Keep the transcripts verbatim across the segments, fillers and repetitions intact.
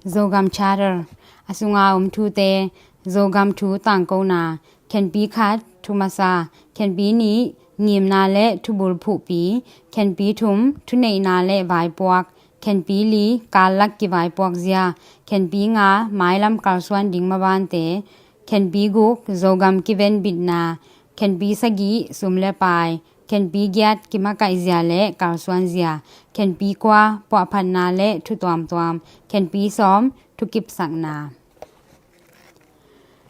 Zogam Charter, a sunga om thute. Zogam thu tangkona. Khenpi khat, thu masa. Khenpi nih, ngimna le thubul phuhpi. Khenpi thum, thuneihna le vaipuak. Khenpi li, kallak kivaipuak zia. Khenpi nga, mailam kalsuan ding mabante. Khenpi guk, Zogam kiven bitna. Khenpi sagih, sum le pai. Khenpi giat, kimakaih zia le kalsuan zia. Khenpi kua, puahphatna le thu tuamtuam. Khenpi sawm, thukipsakna.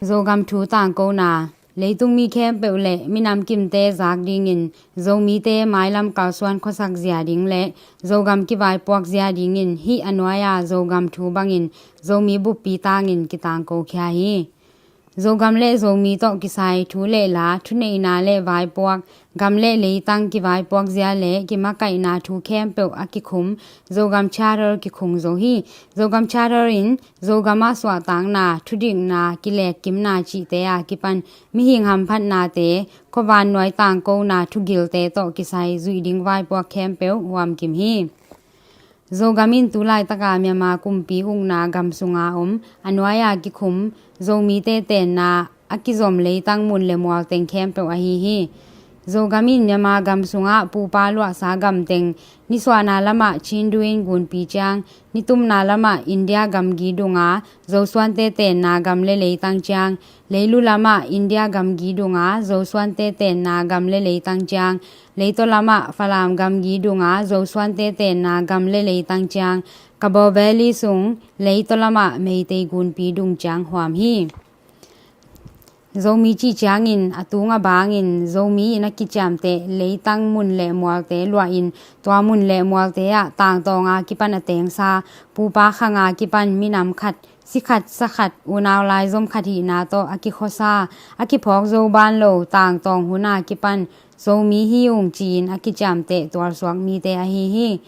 Zogam thu tangkona. Leitung mi khempeuh le minam kimte zak dingin Zomite mailam kalsuan khuasak zia ding le Zogam kivaipuak zia dingin hih a nuai-a Zogam thu bangin Zomi buppi tangin kitangko khia hi. Zogam le Zomi tawh kisai thu le la, thuneihna le vaipuak, gam le leitang kivaipuak zia le kimakaihna thu khempeuh a kikhum Zogam Charter kikhung zo hi. Zogam Charter in Zogam ah suahtakna, thudikna, kilekkimna cihte a kipan mihing hamphatnate, khuavan nuai tangkona thugilte tawh kisai zuih ding vaipuak khempeuh huamkim hi. Zogam in tu laitaka Myanmar kumpi ukna gam sunga om a nuai-a kikhum Zomite tenna a kizom leitang mun le mual teng khempeuh ahi hi. Zogam in Myanmar gam sungah pupa luahsa gam teng, nisuahna lamah Chindu in gunpi ciang, nitumna lamah India gamgi dunga Zosuante tenna gam le leitang ciang, leilu lamah India gamgi dunga Zosuante tenna gam le leitang ciang, leitaw lamah Falam gamgi dunga Zosuante tenna gam le leitang ciang, Kabaw Valley sung leitaw lamah Meitei gunpi dung ciang huam hi. Zomi cih ciangin a tung a bangin Zomi in a kiciamteh leitang mun le mualte luahin tua mun le mualte ah tangtawnga kipan a tengsa, pupa khanga kipan minam khat, si khat, sa khat, unau laizom khat hihna tawh a kikhuasa, a kiphawk zo ban lo tangtawng huna kipan Zomi hi ung ci-in a kiciamteh tualsuak mite ahi hi.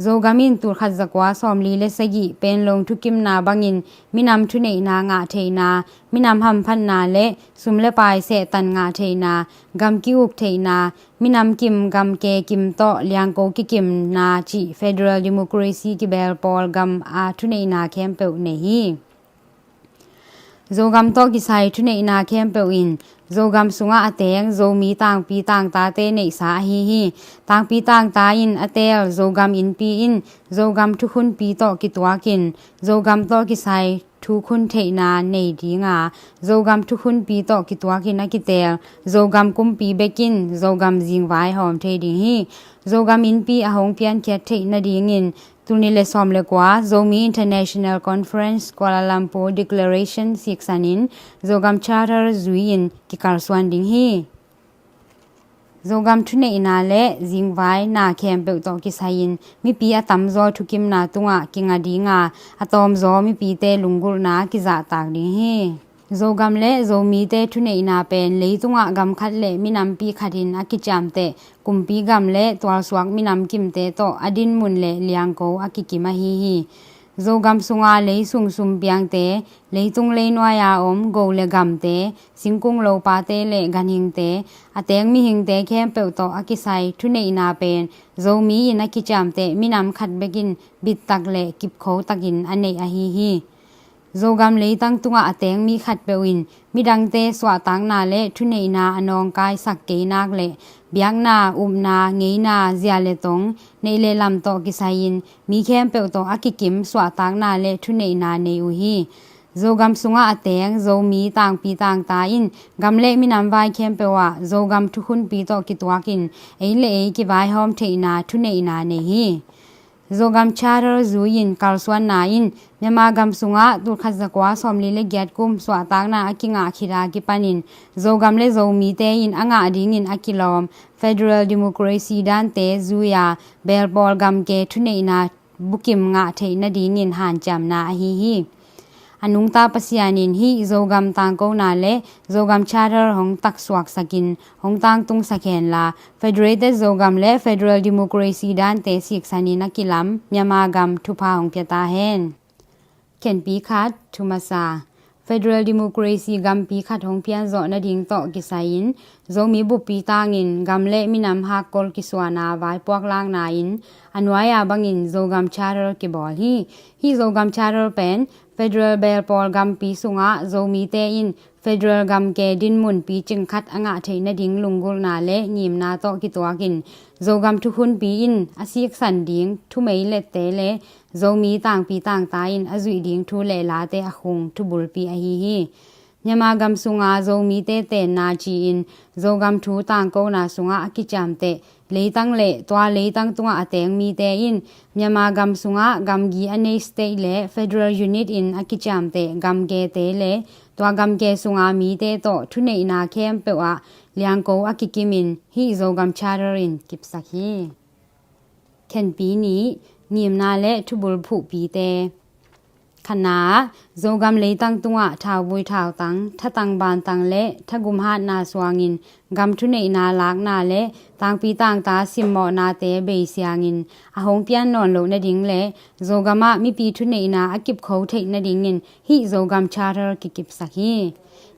Zogam in tulkhat zakua sawmli le sagih Panglong thukimna bangin minam thuneihna ngah theihna, minam hamphatna le sum le pai sehtan ngah theihna, gam ki-uk theihna, minam kim gam ke kim tawh liangko kikimna cih federal democracy kibel pawl gam a thuneihna khempeuh nei hi. Zogam tawh kisai thuneihna khempeuh in Zogam sungah a teng Zomi tangpi tangtate neihsa ahi hi. Tangpi tangta in a teel Zogam innpi in Zogam thukhunpi tawh kituakin Zogam tawh kisai thukhun theihna nei dinga, Zogam thukhunpi tawh kituakin a kiteel Zogam kumpi bekin Zogam zingvai hawm thei ding hi. Zogam innpi a hong piankhiat theih nadingin tul nih le sawm le kua Zomi International Conference Kuala Lumpur Declaration siksanin Zogam Charter zui-in kikalsuan ding hi. Zogam thuneihna le zingvaina khempeuh tawh kisai-in mipi a tamzaw thukimna tungah kinga dinga, a tawmzaw mipite lunggulhna kizahtak ding hi. Zogam le Zomite thuneihna pen leitungah gam khat le minampi khatin a kiciamteh kumpi gam le tualsuak minam kimte tawh a dinmun le liangko a kikim ahi hi. Zogam sunga leisung sumpiangte, leitung leinuai-a om go le gamte, singkung lopate le ganhingte, a teng mihingte khempeuh tawh a kisai thuneihna pen Zomi in a kiciamteh minam khat bekin bittak le kipkhotakin a neih ahi hi. Zogam leitang tungah a teng mi khatpeuh in midangte suahtakna le thuneihna a nawngkaisak kei nak le biakna, upna, ngeina, zia le tong, neih le lam tawh kisai-in mi khempeuh tawh a kikim suahtakna le thuneihna nei uh hi. Zogam sungah a teng Zomi tangpi tangta in gam le minam vai khempeuh ah Zogam thukhunpi tawh kituakin ei le ei kivaihawm theihna thuneihna nei hi. Zogam Charter zui-in kalsuanna in Myanmar gam sungah tulkhat zakua sawmli le giat kum suahtakna a kingah khit a kipanin Zogam le Zomite in a ngah dingin a kilawm federal democracy dante zui-a belpawl gamke thuneihna bukim ngah theih nadingin hanciamna ahi hi. A nungta Pasian in hih Zogam tangkona le Zogam Charter hong taksuaksakin hong tangtungsak henla, Federated Zogam le Federal Democracy dante siksanin a kilam Myanmar gam thupha hong pia ta hen. Khenpi khat, thu masa. Federal Democracy gampi khat hong pianzawh nading tawh kisai-in Zomi buppi tangin gam le minam hakkol kisuana vaipuak lakna in a nuai-a bangin Zogam Charter kibawl hi. Hih Zogam Charter pen federal belpawl gampi sungah Zomite in federal gamke dinmun picing khat a ngah theih nading lunggulhna le ngimna tawh kituakin Zogam thukhunpi in a siksan ding thumei lette le Zomi tangpi tangta in a zuih ding thu le late a khung thubulpi ahi hi. Myanmar gam sunga Zomite tenna ci-in Zogam thu tangkona sungah a kiciamteh leitang le tua leitang tungah a teng mite in Myanmar gam sungah gamgi a nei state le federal unit in a kiciamteh gamkete le tua gamke sunga mite tawh thuneihna khempeuh ah liangko a kikimin hih Zogam Charter in kipsak hi. Khenpi nih, ngimna le thubul phuhpite. Khatna ah, Zogam leitang tungah thauvui thautang, thatang bantang le thagum hatna suangin gam thuneihna lakna le tangpi tangta simmawhnate beisiangin a hong pian nawn loh nading le Zogam ah mipi thuneihna a kipkho theih nadingin hih Zogam Charter kikipsak hi.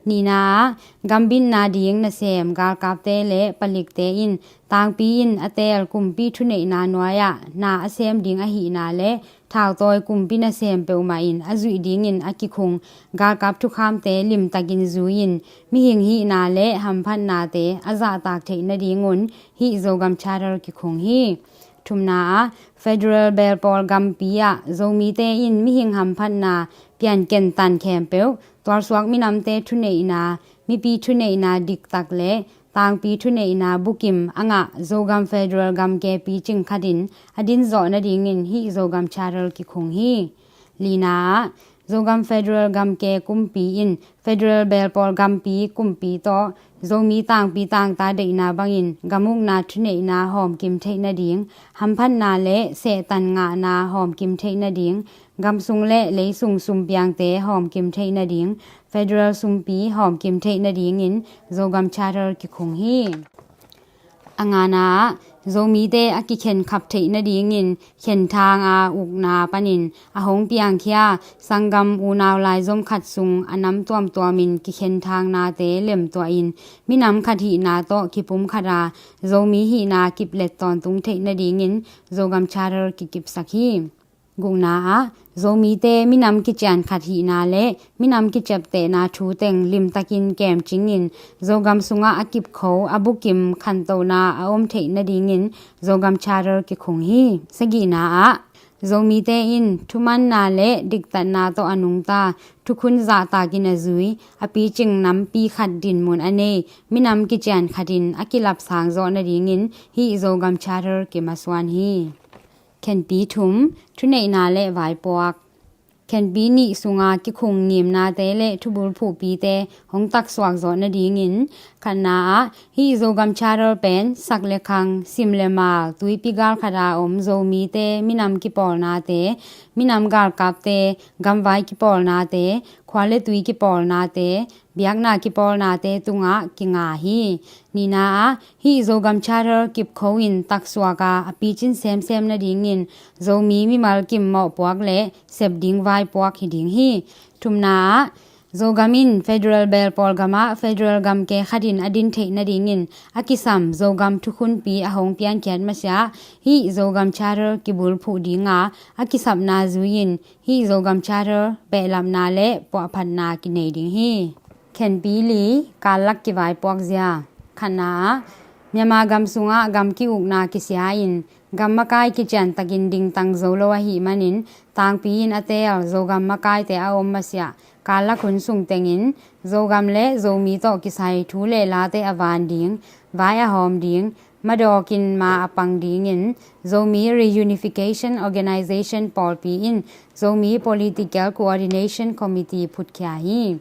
Nihna ah, gambitna ding nasem galkapte le palikte in tangpi in a teel kumpi thuneihna nuai-ah na a sem ding ahihna le thautawi kumpi nasem peuhmah in a zuih dingin a kikhung galkap thukhamte limtakin zui-in mihing hihna le hamphatnate a zahtak theih nadingun hih Zogam Charter kikhung hi. Thumna ah, federal belpawl gampi ah Zomite in mihing hamphatna pianken tan khempeuh tualsuak minamte thuneihna, mipi thuneihna diktak le tangpi thuneihna bukim a ngah Zogam federal gamke picing khatin a dinzawh nadingin hih Zogam Charter kikhung hi. Lina ah, Zogam federal gamke kumpi in federal belpawl gampi kumpi tawh Zomi tangpi tangta deihna bangin gamukna thuneihna hawmkim theih nading, hamphatna le sehtan ngahna hawmkim theih nading, gamsung le leisung sumpiangte hawmkim theih nading, federal sumpi hawmkim theih nadingin Zogam Charter kikhung hi. A ngana ah, Zomite a kikhenkhap theih nadingin khenthang a ukna panin a hong piangkhia sanggam unau laizom khat sung a nam tuamtuamin kikhenthang nate lemtuahin minam khat hihna tawh kipum khata Zomi hihna kiplet tawntung theih nadingin Zogam Charter kikipsak hi. Gukna ah, Zomite minam kician khat hihna le minam kiciaptehna thu teng limtakin kemcingin Zogam sungah a kipkho a bukim khantohna a om theih nadingin Zogam Charter kikhung hi. Sagihna ah, Zomite in thumanna le diktatna tawh a nungta thukhun zahtakin a zui a picing nampi khat dinmun a nei minam kician khatin a kilapsang zawh nadingin hih Zogam Charter kimasuan hi. Khenpi thum, thuneihna le vaipuak. Khenpi nih sunga kikhung ngimnate le thubul phuhpite hong taksuak zawh nadingin khatna ah hih Zogam Charter pen sak le khang, sim le mal, tuipi gal khata om Zomite minam kipawlnate, minam galkapte, gamvai kipawlnate, khua le tui kipawlnate, biakna kipawlnate tungah kinga hi. Nihna ah hih Zogam Charter kipkho in taksuak a a picin semsem nadingin Zomi mimal kim mawhpuak le sep ding vaipuak hi ding hi. Thumna ah Zogam in federal belpawl gamah federal gamke khatin a din theih nadingin a kisam Zogam thukhunpi a hong piankhiat masiah hih Zogam Charter kibulphuh dinga a kisapna zui-in hih Zogam Charter behlapna le puahphatna kinei ding hi. Khenpi li, kallak kivaipuak zia. Khatna ah Myanmar gam sungah gam ki-ukna kisia-in gam makai kiciantakin dingtang zo lo ahih manin tangpi in a teel Zogam makaite a om masiah kallak hun sung tengin Zogam le Zomi tawh kisai thu le late a van ding, vai a hawm ding, madawkin ma a pang dingin Zomi Reunification Organization pawlpi in Zomi Political Coordination Committee phutkhia hi.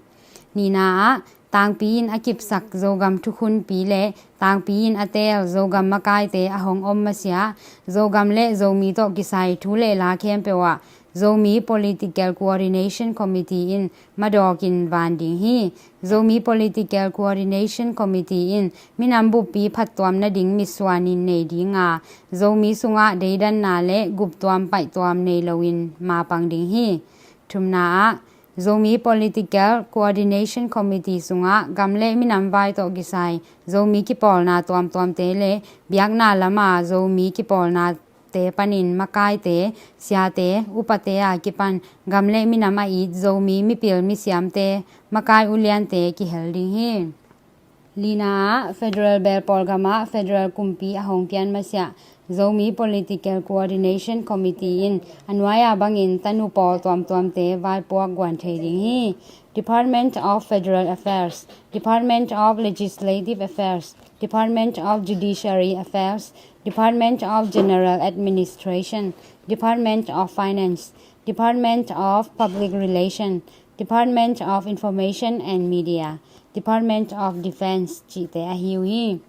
Nihna ah tangpi in a kipsak Zogam thukhunpi le tangpi in a teel Zogam makaite a hong om masiah Zogam le Zomi tawh kisai thu le la khempeuh ah Zomi Political Coordination Committee in madawkin van ding hi. Zomi Political Coordination Committee in minam buppi phattuam nading mitsuanin nei dinga Zomi sungah deidanna le guptuam paihtuam nei loin mapang ding hi. Thumna ah Zomi Political Coordination Committee sungah gam le minam vai tawh kisai Zomi kipawlna tuamtuamte le biakna lama Zomi kipawlnate panin makaite, siate, upate a kipan gam le minam a it Zomi mipil misiamte, makai uliante kihel ding hi. Lina ah, Federal Belpawl gamah Federal kumpi a hong pian masiah Zomi Political Coordination Committee in a nuai-a bangin tanu pawl tuamtuamte vaipuak guan thei ding hi. Department of Federal Affairs, Department of Legislative Affairs, Department of Judiciary Affairs, Department of General Administration, Department of Finance, Department of Public Relation, Department of Information and Media, Department of Defense cihte ahi uh hi.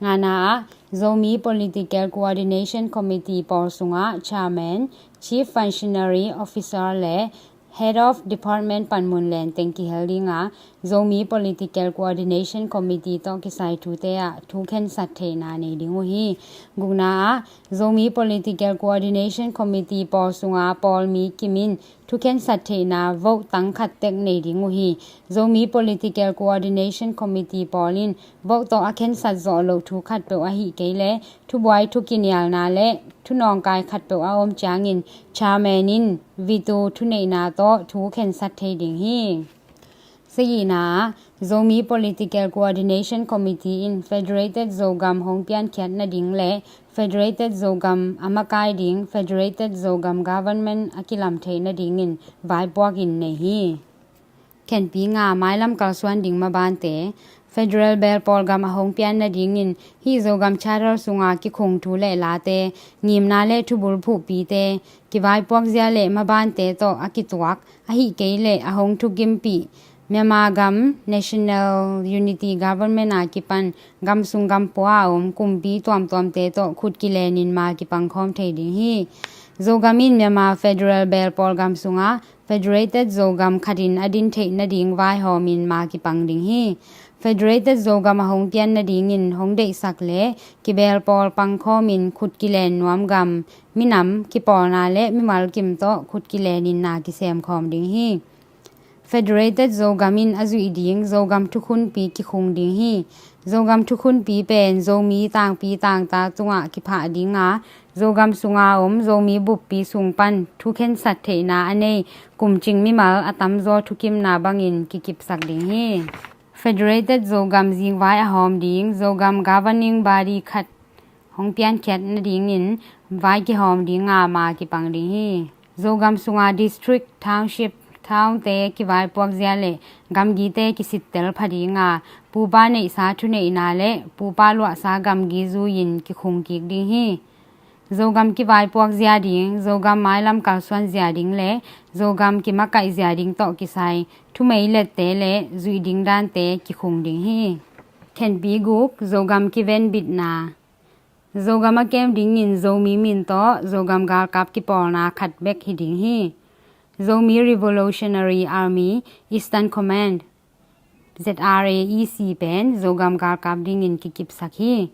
Ngana ah, Zomi Political Coordination Committee pawl sungah Chairman, Chief Functionary Officer le Head of Department panmun lenteng kihel ding a, Zomi Political Coordination Committee tawh kisai thute ah thu khensat theihna nei ding uh hi. Gukna ah, Zomi Political Coordination Committee pawl sunga pawl mi kim in thu khensat theihna vote tang khat tek nei ding uh hi. Zomi Political Coordination Committee pawl in vote tawh a khensat zawh loh thu khatpeuh ahih kei leh thubuai thukinialna le thunawngkai khatpeuh a om ciangin Chairman in veto thuneihna tawh thu khensat thei ding hi. Sagihna ah, Zomi Political Coordination Committee in Federated Zogam hong piankhiat nading le Federated Zogam a makai ding Federated Zogam Government a kilam theih nadingin vaipuak in nei hi. Khenpi nga, mailam kalsuan ding mabante. Federal Belpawl gam a hong pian nadingin hih Zogam Charter sunga kikhung thu le late, ngimna le thubul phuhpite, kivaipuak zia le mabante tawh a kituak, ahih kei leh a hong thukimpih Myanmar gam National Unity Government a kipan gam sung gam pua a om kumpi tuamtuamte tawh khut kilenin ma kipangkhawm thei ding hi. Zogam in Myanmar Federal Belpawl gam sungah Federated Zogam khatin a din theih nading vaihawmin ma kipang ding hi. Federated Zogam a hong pian nadingin hong deihsak le kibelpawl pangkhawmin khut kilen nuam gam, minam, kipawlna le mimal kim tawh khut kilenin na kisemkhawm ding hi. Federated Zogam in a zuih ding Zogam thukhunpi kikhung ding hi. Zogam thukhunpi pen Zomi tangpi tangta tungah kiphah ding a, Zogam sunga om Zomi buppi sung pan thu khensat theihna a nei kumcing mimal a tamzaw thukimna bangin kikipsak ding hi. Federated Zogam zingvai a hawm ding Zogam governing body khat hong piankhiat nadingin vai kihawm ding a ma kipang ding hi. Zogam sunga district, township, townte kivaipuak zia le gamgite kisittel pha ding a, pupa neihsa thuneihna le pupa luahsa gamgi zui-in kikhung kik ding hi. Zogam kivaipuak zia ding, Zogam mailam kalsuan zia ding le Zogam kimakaih zia ding tawh kisai thumeilette le zuih ding dante kikhung ding hi. Khenpi guk, Zogam kivenbitna. Zogam a kem dingin Zomi min tawh Zogam galkap kipawlna khat bek hi ding hi. Zomi Revolutionary Army Eastern Command, Z R A E C pen Zogam galkap dingin kikipsak hi.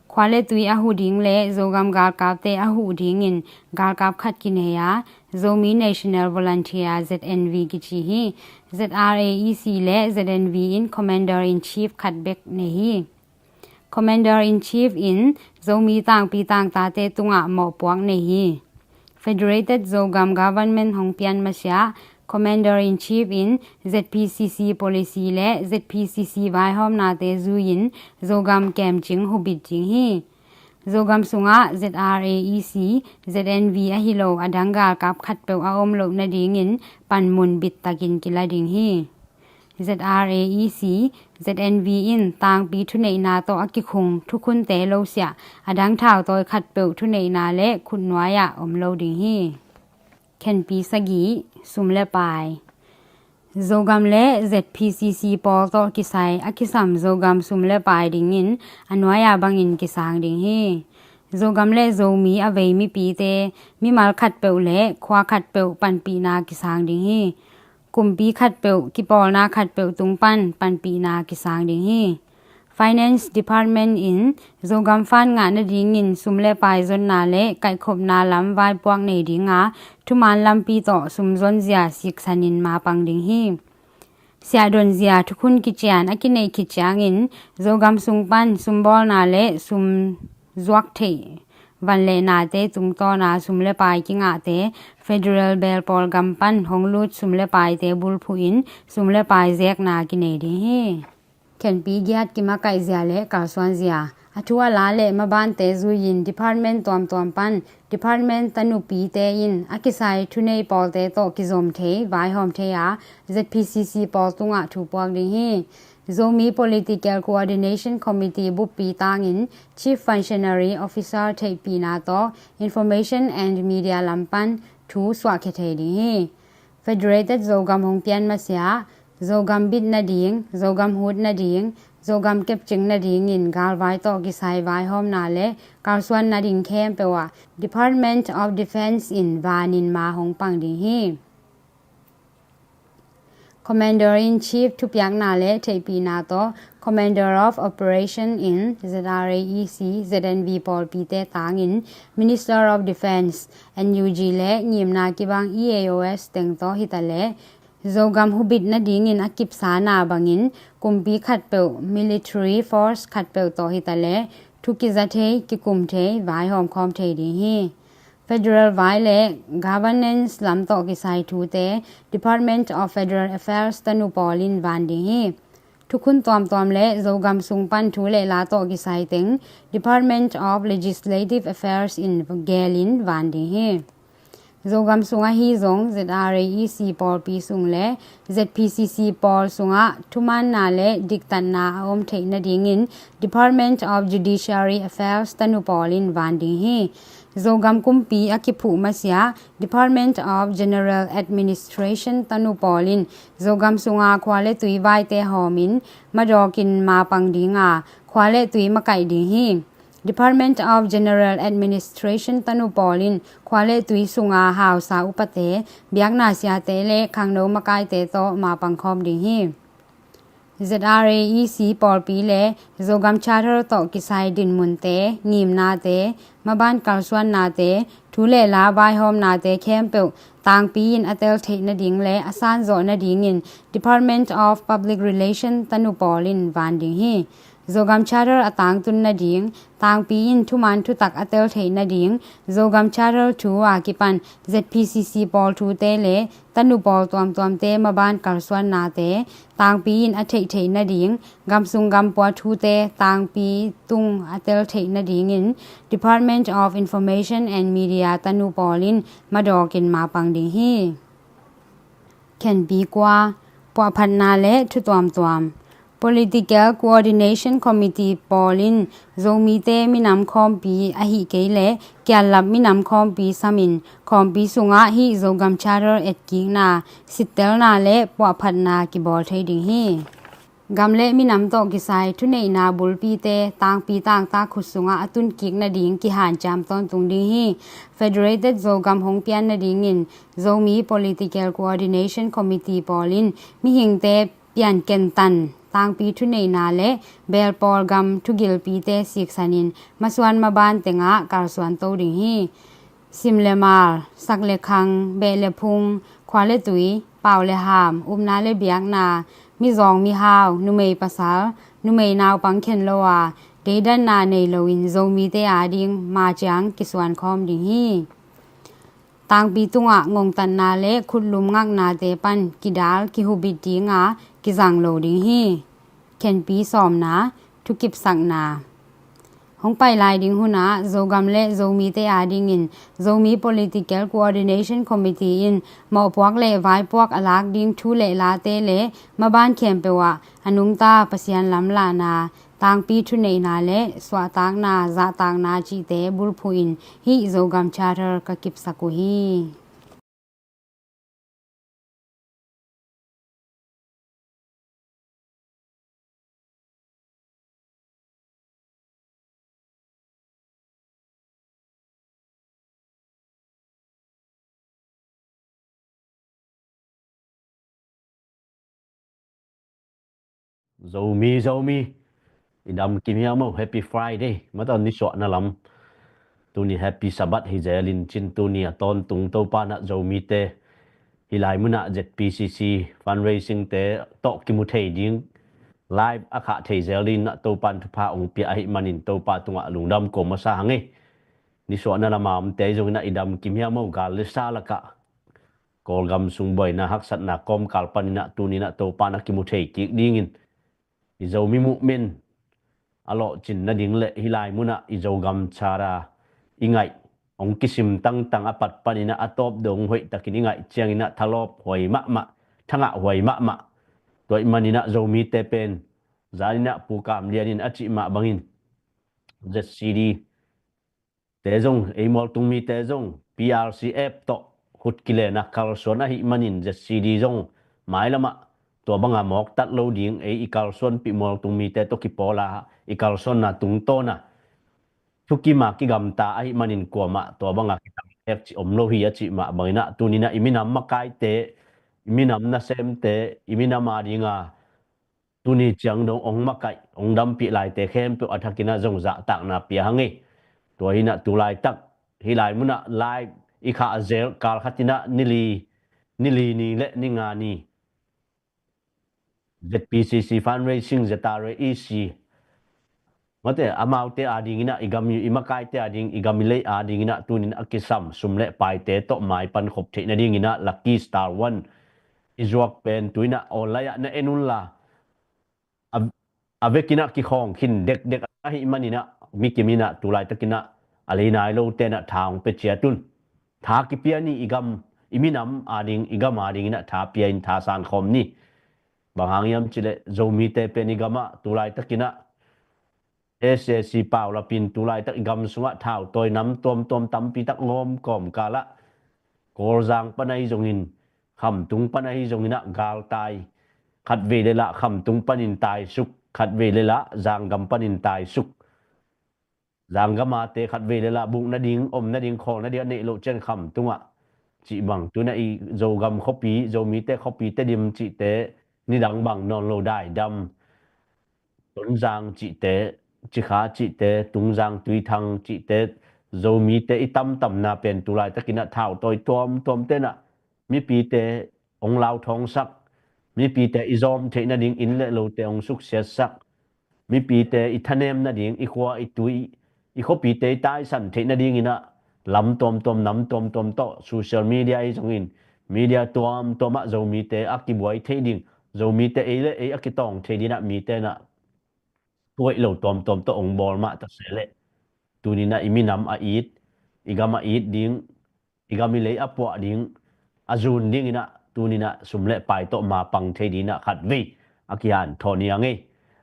Khua le tui a huh ding le Zogam galkapte a huh dingin galkap khat kinei a, Zomi National Volunteer, Z N V kici hi. Z R A E C le Z N V in Commander in Chief khat bek nei hi. Commander in Chief in Zomi tangpi tangtate tungah mawhpuak nei hi. Federated Zogam Government hong pian masiah Commander in Chief in Z P C C policy le Z P C C vaihawmnate zui-in Zogam kemcing hubit ding hi. Zogam sungah Z R A E C, Z N V ahi lo a dang galkap khatpeuh a om loh nadingin panmun bittakin kila ding hi. Z R A E C, Z N V in tangpi thuneihna tawh a kikhung thukhunte losiah a dang thautawi khatpeuh thuneihna le khutnuai-ah om lo ding hi. Khenpi sagih, sum le pai. Zogam le Z P C C pawl tawh kisai a kisam Zogam sum le pai dingin a nuai-a bangin kisang ding hi. Zogam le Zomi a vei mipite mimal khatpeuh le khua khatpeuh panpihna kisang ding hi. Kumpi khatpeuh, kipawlna khatpeuh tung pan panpihna kisang ding hi. Finance Department in Zogam fund ngah nadingin sum le pai zonna le kaihkhopna lam vaipuak nei dinga, thuman lampi tawh sum zonzia siksanin mapang ding hi. Siahdonzia thukhun kician a kineih khit ciangin Zogam sung pan sumbawlna le sum zuak theih van le nate tungtawna sum le pai kingahte federal belpawl gam pan hong lut sum le paite bulphuhin sum le pai zekna kinei ding hi. Khenpi giat kimakaihzia le kalsuanzia. A thu a la le mabante zuiin department tuamtuam pan department tanupite in a kisai thunei pawlte tawh kizom thei, vaihawm thei a, Z P C C pawl tungah thu puak ding hi. Zomi Political Coordination Committee buppi tangin Chief Functionary Officer theihpihna tawh Information and Media lam pan thu suahkhia thei ding hi. Federated Zogam hong pian masiah Zogam bit nading, Zogam hut nading, Zogam kepcing nadingin galvai tawh kisai vaihawmna le kalsuan nading khempeuh ah Department of Defence in vanin ma hong pang ding hi. Commander in Chief thupiakna le theihpihna tawh Commander of Operation in Z R A E C, Z N V pawlpite tangin Minister of Defence, N U G le ngimna kibang E A O S teng tawh hitaleh Zogam hubit nadingin a kipsana bangin kumpi khatpeuh, military force khatpeuh tawh hitaleh thu kiza thei, kikum thei, vaihawm khawm thei ding hi. Federal vai le governance lam tawh kisai thute Department of Federal Affairs tanu pawl in van ding hi. Thukhun tuamtuam le Zogam sung pan thu le la tawh kisai teng Department of Legislative Affairs in gelin van ding hi. Zogam sung ahi zong Z R A E C pawlpi sung le Z P C C pawl sungah thumaanna le diktatna a om theih nadingin Department of Judiciary Affairs tanu pawl in van ding hi. Zogam kumpi a kiphuh masiah Department of General Administration tanu pawl in Zogam sunga khua le tui vaite hawmin madawkin mapang dinga khua le tui makaih ding hi. Department of General Administration tanu pawl in khua le tui sunga hausa upate, biakna siate le khangno makaite tawh mapang khawm ding hi. Z R A E C pawlpi le Zogam Charter tawh kisai dinmunte, ngimnate, maban kalsuannate, thu le la vaihawmnate khempeuh tangpi in a tel theih nading le a sanzawh nadingin Department of Public Relation tanu pawl in van ding hi. Zogam Charter a tangtun nading, tangpi in thuman thutak a tel theih nading, Zogam Charter thu a kipan Z P C C pawl thute le tanu pawl tuamtuamte maban kalsuannate tangpi in a theih theih nading, gamsung gampua thute tangpi tung a tel theih nadingin Department of Information and Media tanu pawl in madawkin mapang ding hi. Khenpi kua, puahphatna le thu tuamtuam. Political Coordination Committee pawl in Zomite minam khawmpi ahi kei le kiallap minam khawmpi samin khawmpi sungah hih Zogam Charter etkikna, sittelna le puahphatna kibawl thei ding hi. Gam le minam tawh kisai thuneihna bulpite tangpi tangtak khut sungah a tunkik nading kihanciam tawntung ding hi. Federated Zogam hong pian nadingin Zomi Political Coordination Committee pawl in mihingte piankentan tangpi thuneihna le belpawl gam thugilpite siksanin masuan maban tengah kalsuan to ding hi. Sim le mal, sak le khang, beh le phung, khua le tui, pau le ham, upna le biakna, mizawng mihau, numei pasal, numei naupang khen lo a, deidanna nei loin Zomite ading maciang kisuan khawm ding hi. Tangpi tungah ngongtatna le khutlum ngaknate pan kidal kihubit dinga kizang lo ding hi. Khenpi sawmna, thukipsakna. Hong pai lai ding hunah Zogam le Zomite adingin Zomi Political Coordination Committee in mawhpuak le vaipuak a lak ding thu le late le maban khempeuh ah a nungta Pasian lamlahna, tangpi thuneihna le suahtakna, zahtakna cihte bulphuhin hih Zogam Charter ka kipsak uh hi. Zomi, Zomi. I dam kim hiam maw? Happy Friday. Mataw, nisuahna lam. Tuni Happy Sabbath hi zelin cin, tuni a tawntung Topa in ah Zomite hih lai munah Z P C C fundraising te tawh kimu thei ding, live a khah thei zel dingin ah Topa in thupha hong pia ahih manin Topa tungah lungdam ko masa hang ei. Nisuahna lamah omte zongin ah i dam kim hiam maw? Gal le sa lakah, Kawlgam sung buaina haksatna kawmkal panin ah tuni in ah Topa in ah kimu thei kik dingin, i Zomi movement a lawhcin nading le hih lai munah i Zogam Charter i ngaih hong kisim tangtang a pat panin ah a tawp dong hoih takin i ngaih ciangin ah thalawp huai mahmah, thangah huai mahmah. Tua ahih manin ah Zomite pen, zanin ah Pu Kam Lian in a cih mah bangin, Z C D te zong, ei mualtung mite zong P R C F tawh khut kilenna kalsuan ahih manin Z C D zong mailamah tua banga mawktat lo ding, ei i kalsuanpih mualtung mite tawh kipawl a, i kalsuanna tungtawn a thukima kigamta ahih manin kuamah tua banga kitamtek cih om lo hi a cih mah bangin ah tuni in ah i minam makaite, i minam nasemte, i minam a dinga tuni ciang dong hong makaih, hong dampih laite khempeuh a thakin ah zong zahtakna pia hang ei. Tua hi in ah tu laitak hih lai munah live i khah a zel, kal khat in ah ni li, ni li ni le ni nga ni Z P C C fundraising, Z R A E C, mate, amaute a dingin ah, i gam i makaite a ding, i gam i lei a dingin ah tuni in a kisam sum le paite tawh maipan khop theih nadingin ah Lucky Star One i zuak pen tu in ah online ah na en unla, a, a vekin ah kikhawng khin dekdek ahih manin ah, mi kim in ah tu laitakin ah a lei nai lote in ah tha hong pia ciat un. Tha kipia ni, i gam, i minam a ding, i gam a dingin ah tha pia in tha sankhawm ni. Bang hang hiam cih leh Zomite pen i gamah tu laitakin ah S A C paulapin tu laitak i gam sungah thautawi nam tuamtuam tampi tak ngawm kawmkal ah, Kawlzang pan ahi zongin, Khamtung pan ahi zongin ah galtai, khatvei le lah Khamtung panin taisuk, khatvei le lah Zanggam panin taisuk. Zanggam ate khatvei le lah buk nading, om nading, khawl nading a neih loh ciang Khamtung ah cih bang, tu in ah i Zogam khuapi, Zomite khuapi, Tedim cihte, nidang bang nawn lo, Daidam, Tonzang cihte, Cikha cihte, Tungzang, Tuithang cihte, Zomite i tamtamna pen tu laitakin ah thautawi tuamtuamte in ah mipite hong lauthawngsak, mipite i zawm theih nading inn le lote hong suksiatsak, mipite i thanem nading, i khua i tui, i khuapite i taisan theih nadingin ah lam tuamtuam, nam tuamtuam tawh, social media ahi zongin, media tuamtuam ah Zomite a kibuai theih ding, Zomite ei le ei a kitawng theih dingin ah mite in ah tuaih lo tuamtuam tawh hong bawl mah ta se leh, tuni in ah i minam a it, i gam a it ding, i gam i lei a puah ding, a zun dingin ah tuni in ah sum le pai tawh mapang thei dingin ah khatvei a kihanthawn hi hang ei.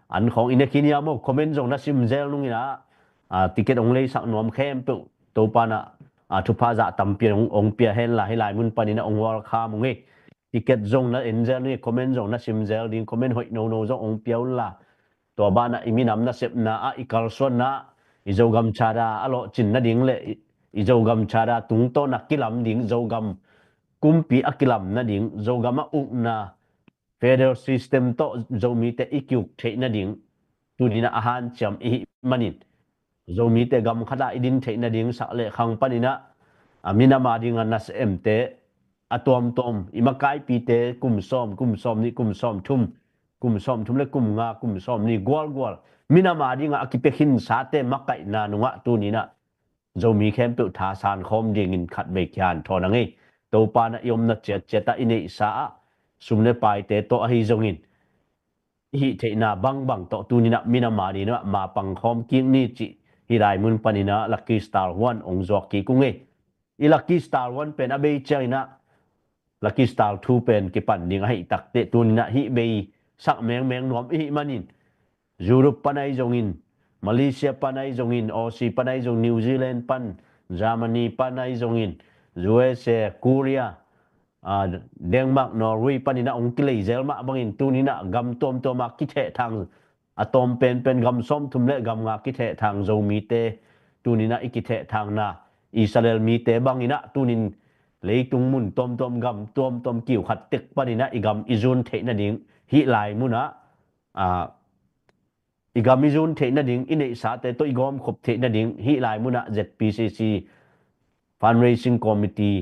An khawng i ne khin hiam maw? Comment zong na sim zel nungin ah, a, ticket hong leisak nuam khempeuh Topa in ah, a, thupha zah tampi hong, hong pia henla, hih lai mun panin ah hong welcome ung ei. Ticket zong na en zel nungin, comment zong na sim zel ding, comment hoih nono zong hong pia unla, tua banah i minam nasepna ah, i kalsuanna ah, i Zogam Charter a lawhcin nading le i, i Zogam Charter tungtawn a kilam ding, Zogam kumpi a kilam nading, Zogam a ukna federal system tawh Zomite i kiuk theih nading, tuni in ah a hanciam i hih manin, Zomite gam khat ah i din theih nading sak le khang panin ah, a, minam a ding a nasemte a tuamtuam, i makaipite kum sawm, kum sawm nih, kum sawm thum, kum sawm thum le kum nga, kum sawm nih gualgual, minam a ding a kipia khinsate makaihna nungah tuni in ah Zomi khempeuh tha sankhawm dingin khatvei kihanthawn hang ei. Topa in ah i omna ciatciat ah, i neihsa ah sum le paite tawh ahi zongin, i hih theihna bangbang tawh tuni in ah minam a dingin ah mapang khawm kik ni cih hih lai mun panin ah Lucky Star One hong zuak kik ung ei. I Lucky Star One pen a bei ciangin ah Lucky Star Two pen kipan ding ahih takteh, tuni in ah hih bei sak mengmeng nuam i hih manin, Europe pan ahi zongin, Malaysia pan ahi zongin, Aussie pan ahi zongin, New Zealand pan, Germany pan ahi zongin, U S A, Korea, a, Denmark, Norway panin ah hong kilei zel mah bangin, tuni in ah gam tuamtuam a kithehthang, a tawm penpen gam sawmthum le gam nga kithehthang Zomite, tuni in ah i kithehthangna Israel mite bangin ah tunin leitung mun tuamtuam, gam tuamtuam kiu khat tek panin ah i gam i zun theih nading, hih lai mun ah, a, i gam i zun theih nading, i neihsate tawh i gawmkhop theih nading hih lai munah Z P C C Fundraising Committee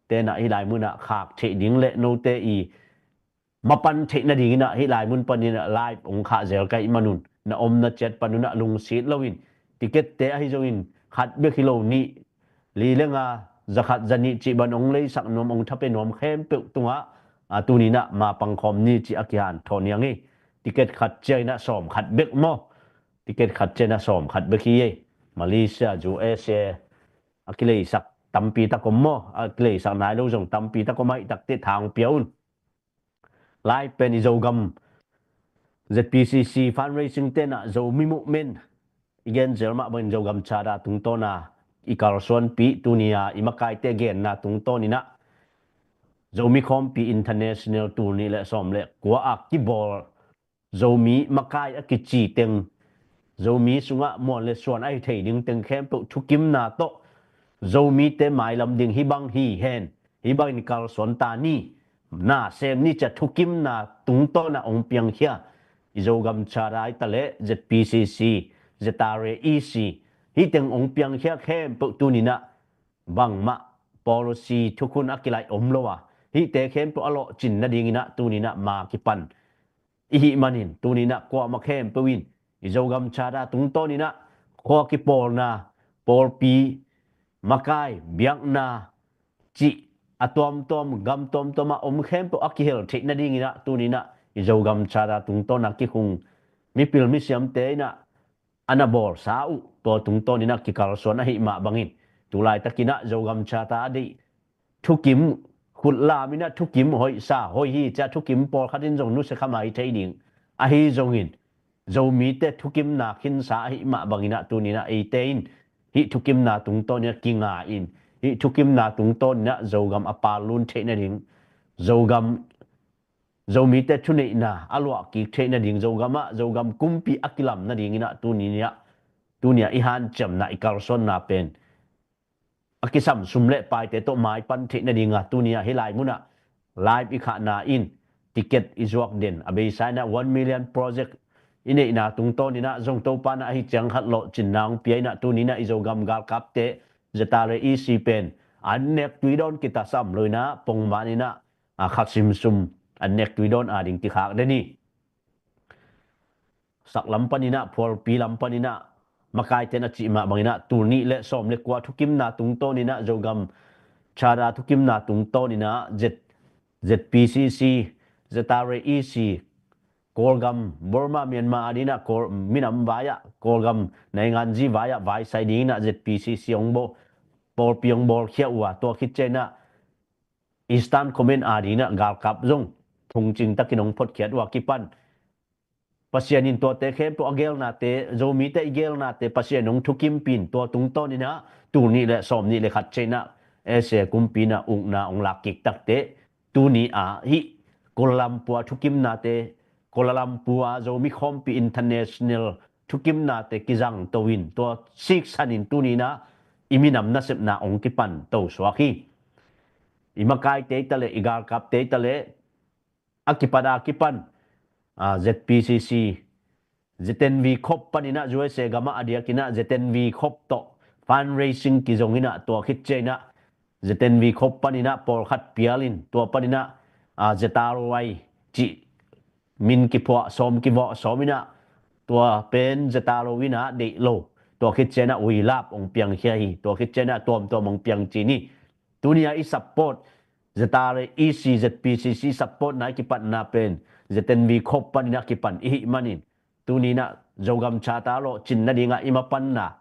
tenah hih lai munah khak theih ding le note i mapan theih nadinginah hih lai mun paninah live ong khah zel ka hih manun na omna ciat panunah lungsit loin ticket te ahi zongin khat bek hi lo nih li le nga zakhat zanih cih ban ong leisak nuam ong thape nuam khempeuh tungah a tuninah ma pangkhawm ni cih a kihanthawn hi ang hi. Ticket khat cianginah sawm khat bek maw? Ticket khat cianginah sawm khat bek hi ei. Malaysia, U S A a kileisak tampi tak om maw? A kileisak nai lo zong tampi tak om ahih takteh thang pia un. Lai pen i Zogam Z P C C fundraising tenah Zomi movement i gen zel mah bangin Zogam Charter tungtawna i kalsuanpih tunia i makaite genna tungtawninah Zomi Khawmpi International tul nih le sawm le kua a kibawl Zomi makai a kici teng Zomi sungah muan le suan ahi thei ding teng khempeuh thukimna tawh Zomite mailam ding hih bang hi hen, hih bangin kalsuan ta ni, na sem ni cia thukimna tungtawna ong piangkhia i Zogam Charter hi ta le Z P C C, Z R A E C hih teng ong piangkhia khempeuh tuninah bangmah policy thukhun a kilaih om lo a hihte khempeuh a lawhcin nadinginah tuninah ma kipan i hih manin tuninah kuamah khempeuh in i Zogam Charter tungtawninah khua kipawlna, pawlpi, makai, biakna cih a tuamtuam gam tuamtuamah om khempeuh a kihel theih nadinginah tuninah i Zogam Charter tungtawna kikhung mipil misiamte inah a na bawlsa uh tua tungtawninah kikalsuan ahih mah bangin tulaitakinah Zogam Charter a deih thukim khutlaminah thukim hoihsa hoih hi cia thukim pawlkhatin zong nusia kha mai thei ding ahi zongin Zomite thukimna khinsa ahih mah banginah tuninah eite in hih thukimna tungtawninah kinga in hih thukimna tungtawninah Zogam a pallun theih nading Zogam Zomite thuneihna a luahkik theih nading Zogamah Zogam kumpi a kilam nadinginah tuninah tunia i hanciamna i kalsuanna pen a kisam sum le paite tawh maipan theih nadinga tunia hih lai munah live i khahna in ticket i zuak den a beisa inah one million project i neihna tungtawninah zong Topanah ahi ciang khat lawhcinna ong pia inah tuninah i Zogam galkapte Z R A E C pen an nek tuidawn kitasam loinah pongmaninah a khaksim sum an nek tuidawn ading kikhak den hi. Sak lam paninah phualpi lam paninah makaiten a cih mah banginah tul nih le sawm le kua thukimna tungtawninah Zogam Charter thukimna tungtawninah Z, Z P C C, Z R A E C, Kawlgam, Burma, Myanmar adinah Kawl minam vai-ah Kawlgam nainganzi vai-ah vaisai dinginah Z P C C ong bawl pawlpi ong bawlkhia uh a tua khit cianginah Eastern Command adinginah galkap zong thungcing takin ong photkhiat uh a kipan Pasian in tuate khempeuh a gelnate Zomite i gelnate Pasian ong thukimpin tua tungtawninah tul nih le sawm nih le khat cianginah S A kumpinah ukna ong lakkik takteh tuni a hih Kuala Lumpur a thukimnate Kuala Lumpur a Zomi Khawmpi International thukimnate kizangto in tua siksanin tuninah i minam nasepna ong kipan tosuak hi. I makaite i ta le i galkapte i ta le a kipat a kipan Z P C C Z N V khop paninah U S A gamah a diakinah Z N V khop tawh fundraising kizonginah tua khit cianginah Z N V khop paninah pawlkhat pialin tua paninah Z R O I cih min kiphuah sawm kivawh sawminah tua pen Z R O inah deih lo tua khit cianginah uilap ong piangkhia hi. Tua khit cianginah tuamtuam ong piang cin hi. Tunia i support Z R A E C Z P C C support na i kipatna pen Z N V khop paninah kipan i hih manin tuninah Zogam Charter lawhcin nadingah i mapanna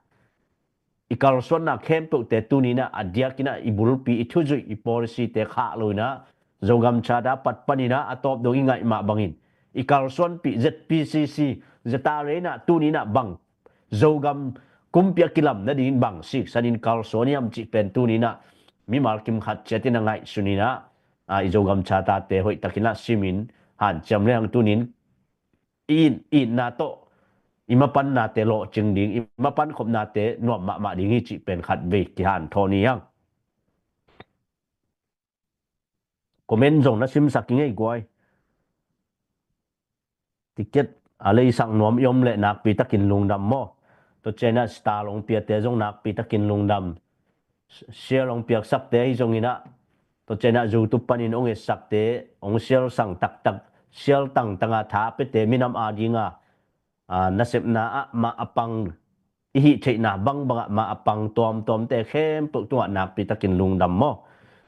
i kalsuanna khempeuhte tuninah a diakinah i bulpi i thuzuih i policyte khah loinah Zogam Charter pat paninah a tawp dong i ngaih mah bangin i kalsuanpih Z P C C Z R A inah tuninah bang Zogam kumpi a kilam nadingin bang siksanin kalsuan hiam cih pen tuninah mimal kim khat ciatin a ngaihsuninah i Zogam Charter te hoihtakinah simin hanciam lehang tunin i itna tawh i mapannate lawhcing ding i mapan khopnate nuam mahmah ding hi cih pen khat vei kihanthawn hi hang. Comment zong na simsak i ngei guai. Ticket a leisak nuam i om leh nakpi takin lungdam maw. Tua ciang inah star hong piate zong nakpi takin lungdam. Share hong piaksakte ahi zong inah, tua ciang inah YouTube panin hong etsakte, hong share sang taktak, share tangtanga tha a piate minam adinga, a, nasepna ah mah a pang, i hih theihna bangbangah mah a pang tuamtuamte khempeuh tungah nakpi takin lungdam maw.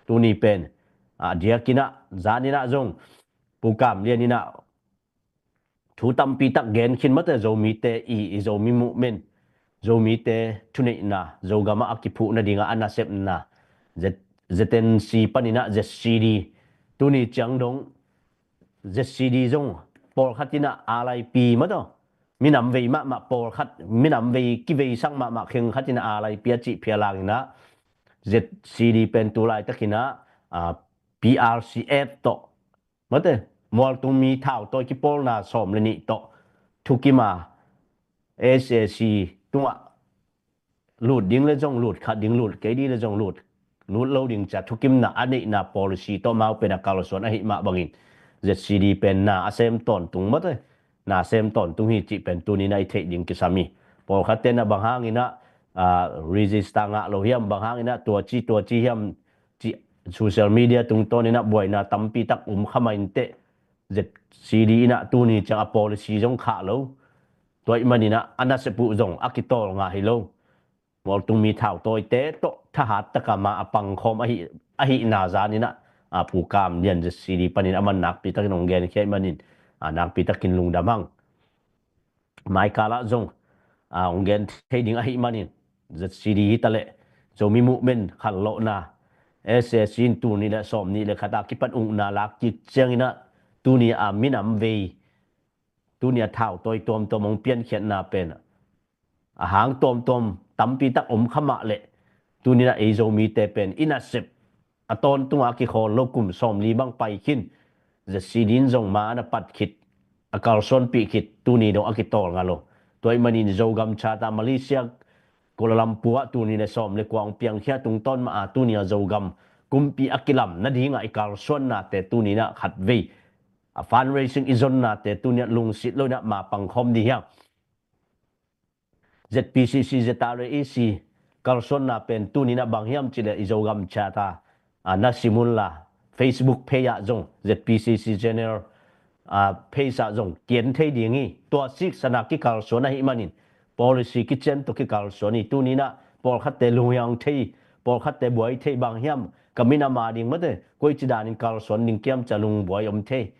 Tuni pen, a, diakinah, zaninah zong, Pu Kam Lian inah, thu tampi tak gen khin mate, Zomite i, i Zomi movement, Zomite thuneihna, Zogamah a kiphuh nadinga a nasepna, Z-, Z N C paninah Z C D, tuni ciang dong Z C D zong pawlkhat inah R I P mate, minam vei mahmah pawlkhat, minam vei kiveisak mahmah khengkhat inah R I P a cih phialang inah Z C D pen tu laitakinah, a, P R C F tawh mate, mualtung mi thautawi kipawlna sawm le nih tawh thukima S A C tungah lut ding le zong lut khat ding, lut kei ding le zong lut, lut lo ding cia thukimna a neihna policy tawh amau pen a kalsuan ahih mah bangin Z C D pen na a sem tawntung mate, na sem tawntung hi cih pen tuninah i theih ding kisam hi. Pawlkhat tenah bang hanginah, a, register ngah lo hiam, bang hanginah tua ci tua ci hiam cih social media tungtawninah buaina tampi tak um kha mah inteh, Z C D inah tuni ciang a policy zong khah lo. Tua ahih maninah a nasep uh zong a kitawl ngah hi lo. Mualtung mi thautawite tawh thahat taka mah a pangkhawm ahi, ahihna zaninah, a, Pu Kam Lian Z C D panin aman nakpi takin hong genkhia ahih manin, a, nakpi takin lungdam hang. Maikalah zong, a, hong gen thei ding ahih manin, Z C D hitaleh Zomi movement khanlawhna, S A C in tul nih le sawm nih le khat a kipan ukna lak kik cianginah tuni a minam vei, tuni a thautawi tuamtuam hong piankhiatna pen a hang tuamtuam tampi tak om kha mah leh tuninah ei Zomite pen i nasep a tawntunga a kikhawl lo kum sawmli bang pai khin, Z C D in zong ma a na pat khit, a kalsuanpih khit, tuni dong a kitawl ngah lo. Tua ahih manin Zogam Charter Malaysia, Kuala Lumpur ah tuni le sawm le kua hong piangkhia tungtawn mah a, tuni a Zogam kumpi a kilam nadinga i kalsuannate tuninah khatvei, a fundraising i zonnate tuninah lungsit loinah ma pangkhawm ding hiam. Z P C C, Z R A E C kalsuanna pen tuninah bang hiam cihleh i Zogam Charter, a, na sim unla Facebook page ah zong, Z P C C General, a, page ah zong kian thei ding hi. Tua siksana kikalsuan ahih manin policy kician tawh kikalsuan hi. Tuninah pawlkhatte lunghiang thei, pawlkhatte buai thei, bang hiam ka minam a ding mate, koici danin kalsuan ding kiam cia lungbuai om thei.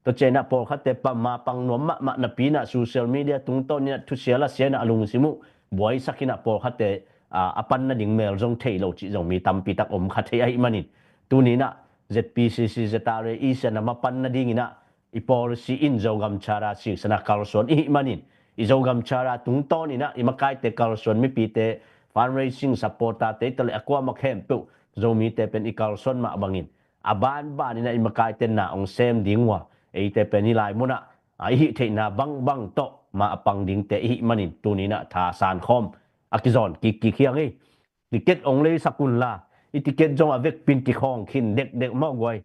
Tua cianah pawlkhatte pamma pang nuam mahmah napi inah social media tungtawninah thusia lasia inah a lungsim uh buaisak inah pawlkhatte, a, a pan nading mel zong thei lo cih zong mi tampi tak om kha thei ahih manin tuninah Z P C C, Z R A E C a na mapan nadinginah i policy in Zogam Charter siksana kalsuan ihih manin i Zogam Charter tungtawninah i makaite kalsuan mipite fundraising supporter te i taleh a kuamah khempeuh Zomite pen i kalsuan mah bangin a banbaninah i makaite na hong sem ding uh a, eite pen hih lai munah a i hih theihna bangbang tawh ma a pang dingte ihih manin tuninah tha sankhawm a kizawn kikkik hiang hi. Ticket hong leisak unla, i ticket zong a vekpin kikhawng khin dekdek mawh guai.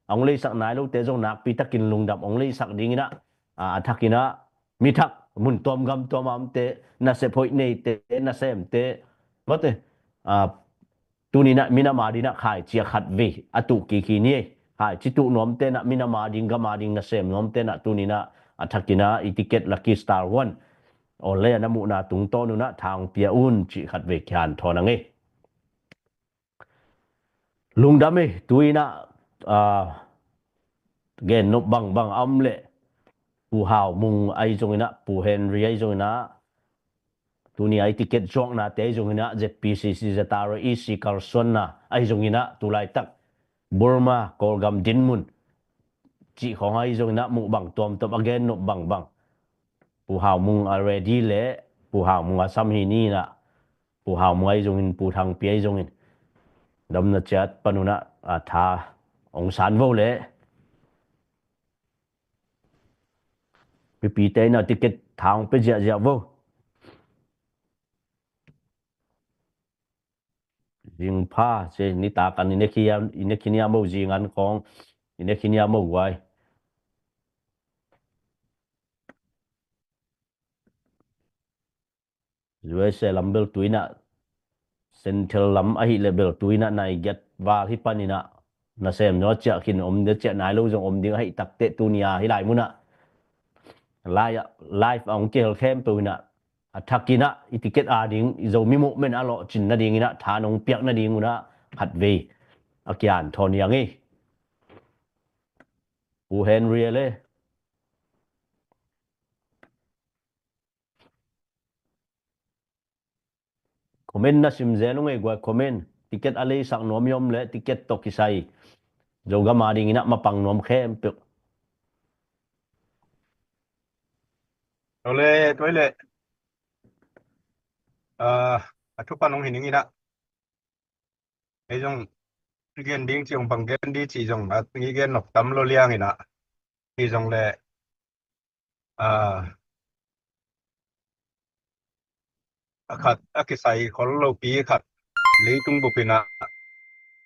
A hong leisak nai lote zong nakpi takin lungdam hong leisak dinginah, a, a thakinah mi thak mun tuam gam tuam a omte, nasep hoih neite, nasemte mate, a, tuninah minam a dinah khaici a khatvei a tuh kik hi ni. Khaici tuh nuamtenah minam a ding, gam a ding nasem nuamtenah tuninah a thakinah i ticket Lucky Star One online a na muhna tungtawn unah tha hong pia un cih khatvei kihanthawn a ngei. Lungdam hi. Tu inah, a, gen nop bangbang a om leh Pu Hau Mung ahi zonginah, Pu Henry ahi zonginah, tuni a i ticket zuaknate ahi zonginah, Z P C C, Z R A E C kalsuanna ahi zonginah, tulaitak Burma Kawlgam dinmun cih khawng ahi zonginah muh bang tuamtuam a gen nop bangbang Pu Hau Mung a ready leh Pu Hau Mung a sam hi ni inah, Pu Hau Mung ahi zongin, Pu Thangpi ahi zongin damna ciat panunah, a, tha hong san vo leh mipite inah ticket tha hong pia ziahziah vo. Zingpha se nitak an i ne khin hiam, i ne khin hiam o, zing an khawng i ne khin hiam o guai. U S A lam bel tu-in ah, Central lam ahih leh bel tu-in ah nai giat val hi panin ah, nasem zaw ciah khin om dia ciah nai lo zong om ding ahih takteh tuni-a hih lai munah live ah, live a hong kihel khempeuh in ah, a thakin ah i ticket a ding, i Zomi movement a lawhcin nadingin ah, tha nong piak nadingun ah khatvei a kian thawn hi ang hi. U Henry le. Comment na sim zel ung ei guai, comment. Ticket a leisak nuam i om leh ticket tawh kisai Zogam a dingin ah mapang nuam khempeuh. Ole, tua leh. Ah, a thupan hong hi ning in ah. Ei zong gen ding ci hong bang gen ding ci zong a ngi gen nok tam lo liang in ah. Hi zong leh. Ah, a khat a kisai khol lopi khat leitung bup in ah,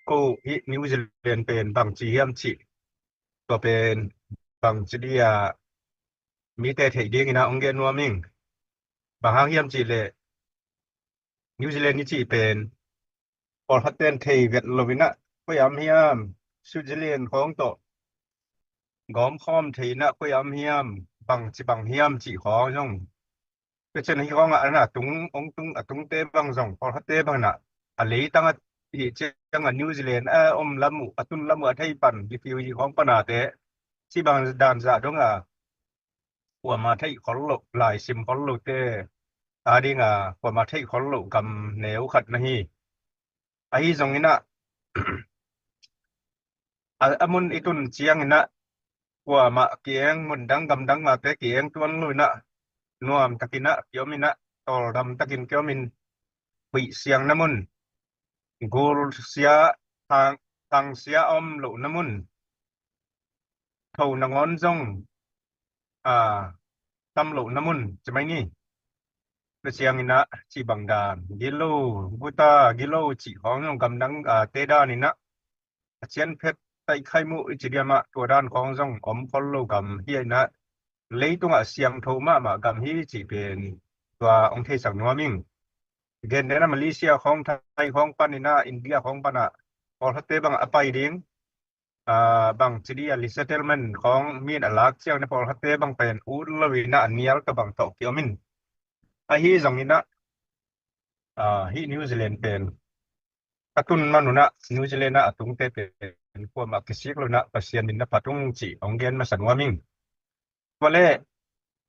ko hih New Zealand pen bangci hiam cih, tua pen bangci dia mite theih dingin ah hong gen nuam ing. Bang hang hiam cih leh New Zealand i cih pen pawlkhatte'n thei vet lo in ah, koi am hiam, Switzerland khawng tawh gawmkhawm thei in ah, koi am hiam, bangci bang hiam cih khawng zong, pecen hi khawng ah, a na tung, hong tung, a tungte bang zong, pawlkhatte bang in ah, a leitang a hih ciang a New Zealand a om lam uh, a tun lam uh a thei pan, lipiu hi khawng pan a te, ci bang dan zah dong a, kuama theih khol loh, laisim khol lohte a ding a, kuama theih khol loh gam neu khat na hi. Ahi zongin ah, a, a mun i tun ciangin ah, kuamah kieng, mun dang gam dang mahte kieng tuan lo in ah, nuam takin ah kiom in ah, tawldam takin kiom in, huih siang na mun, gul sia, thang, thang sia om loh na mun, tho nangawn zong, a, tam loh na mun, ci mai ni. Tua ciangin ah, ci bang dan, gilo, guta, gilo, cih khawng zong gam dang, a, te dan in ah, a cian phet taih khai muh i ci diam ah, tua dan khawng zong om khol lo gam hi in ah, leitungah siangtho mahmah gam hi cih pen tua hong theisak nuam ing. Gen den a Malaysia khawng, Thai khawng pan in ah, India khawng pan ah, pawlkhatte bang a pai ding, a, bangci dia resettlement khawng mi in a lak ciang in ah, pawlkhatte bang pen ut lo in ah, a nial tawh bang tawh kiom in. Ahi zongin ah, a, hih New Zealand pen a tun man un ah, New Zealand ah a tungte pen kuamah kisik lo in ah, Pasian min na phat ung cih hong gen masa nuam ing. Tua leh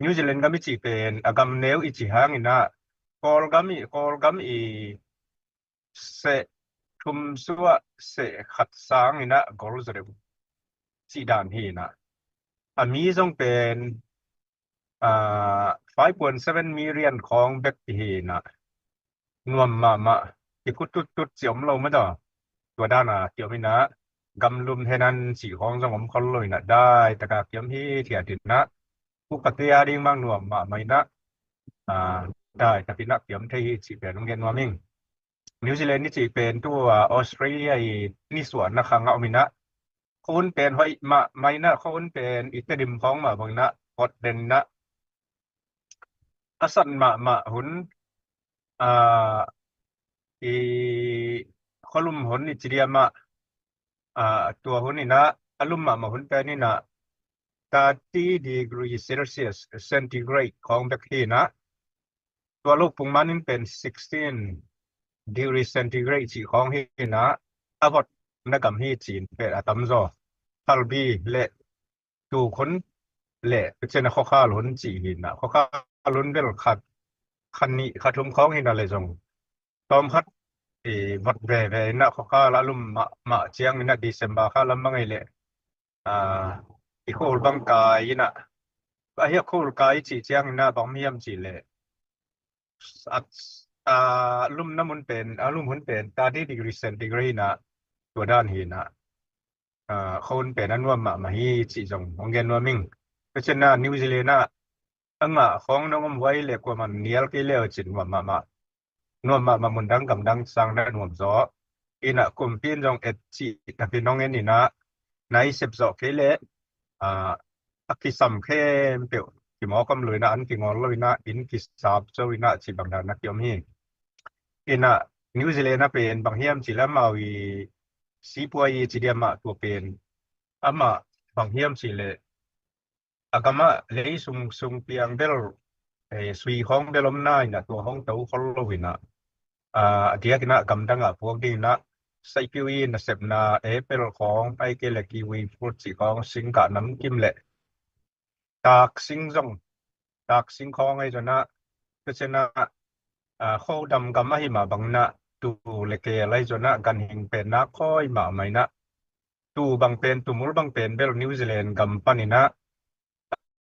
New Zealand gam i cih pen a gam neu i cih hangin ah, Kawlgam i, Kawlgam i seh thum suah seh khat sangin ah gol zaw deuh cih dan hi in ah, a mi zong pen, a, five point seven million khawng bek hi in ah, nuam mahmah, kiphut tuttut ci om lo mah daw. Tua dan a kiom in ah, gamlum henan cih khawng zong om khol lo in ah, dai taka kiom hithiat in ah, upate a ding bang nuam mahmah in ah, a, dai takin ah kiom thei hi cih pen hong gen nuam ing. New Zealand i cih pen tua Australia i nisuahna khang a om in ah, khuahun pen hoih mahmah in ah, khuahun pen i Tedim khawng mah bang in ah, Portland in ah, a san mahmah hun, a, i khualum hun i ci diam ah, a, tua hun in ah, a lum mahmah hun pen in ah, thirty degree Celsius, centigrade khawng bek hi in ah, tua lo pung man in pen sixteen degree centigrade cih khawng hi in ah, a vot na gam hi ci-in pen a tam zaw. Phalbi le Tukhun le pecen a khuakhal hun cih hi in ah, khuakhal hun bel khat, khat nih, khat thum khawng hi in ah le zong, tawm khat i vot veve in ah, khuakhal a lum mahmah ciangin ah, December kha lam bang ei leh, a, i khuahul bang kai in ah, a hiah khuahul kai i cih ciangin ah bang hiam cih leh, a, a lum na mun pen, a lum hun pen thirty degree centigrade in ah, tua dan hi in ah, a, khuahun pen a nuam mahmah hi cih zong hong gen nuam ing. Tua ciangin ah New Zealand ah a ngah khawng nong om vai leh kuaman nial kei le uh cin nuam mahmah. Nuam mahmah, mun dang gam dang sang na nuam zaw. In ah kumpi in zong et cih takin nong en in ah, na i sep zawh kei leh, a, a kisam khempeuh kimawk om lo in ah, an kingawl lo in ah, inn kisap zo in ah, cih bang dan a kiom hi. In ah New Zealand ah pen bang hiam cih leh amau i sipuai i ci diam ah, tua pen amah bang hiam cih leh a gam ah lei sung sung piang bel, eh, sui khawng bel om na in ah, tua hong to khol lo in ah, a diak in ah gamdang ah puak ding in ah, saipiu i nasepna apple khawng, ahih kei leh kiwi fruit cih khawng, singkah namkim leh taksing zong, taksing khawng ahi zong ah, tua ciang ah, a, khodam gam ahi mah bang in ah, tuu leh keel ahi zong ah ganhing pen nak khawi mahmah in ah, tuu bang pen, tuumul bang pen bel New Zealand gam pan in ah,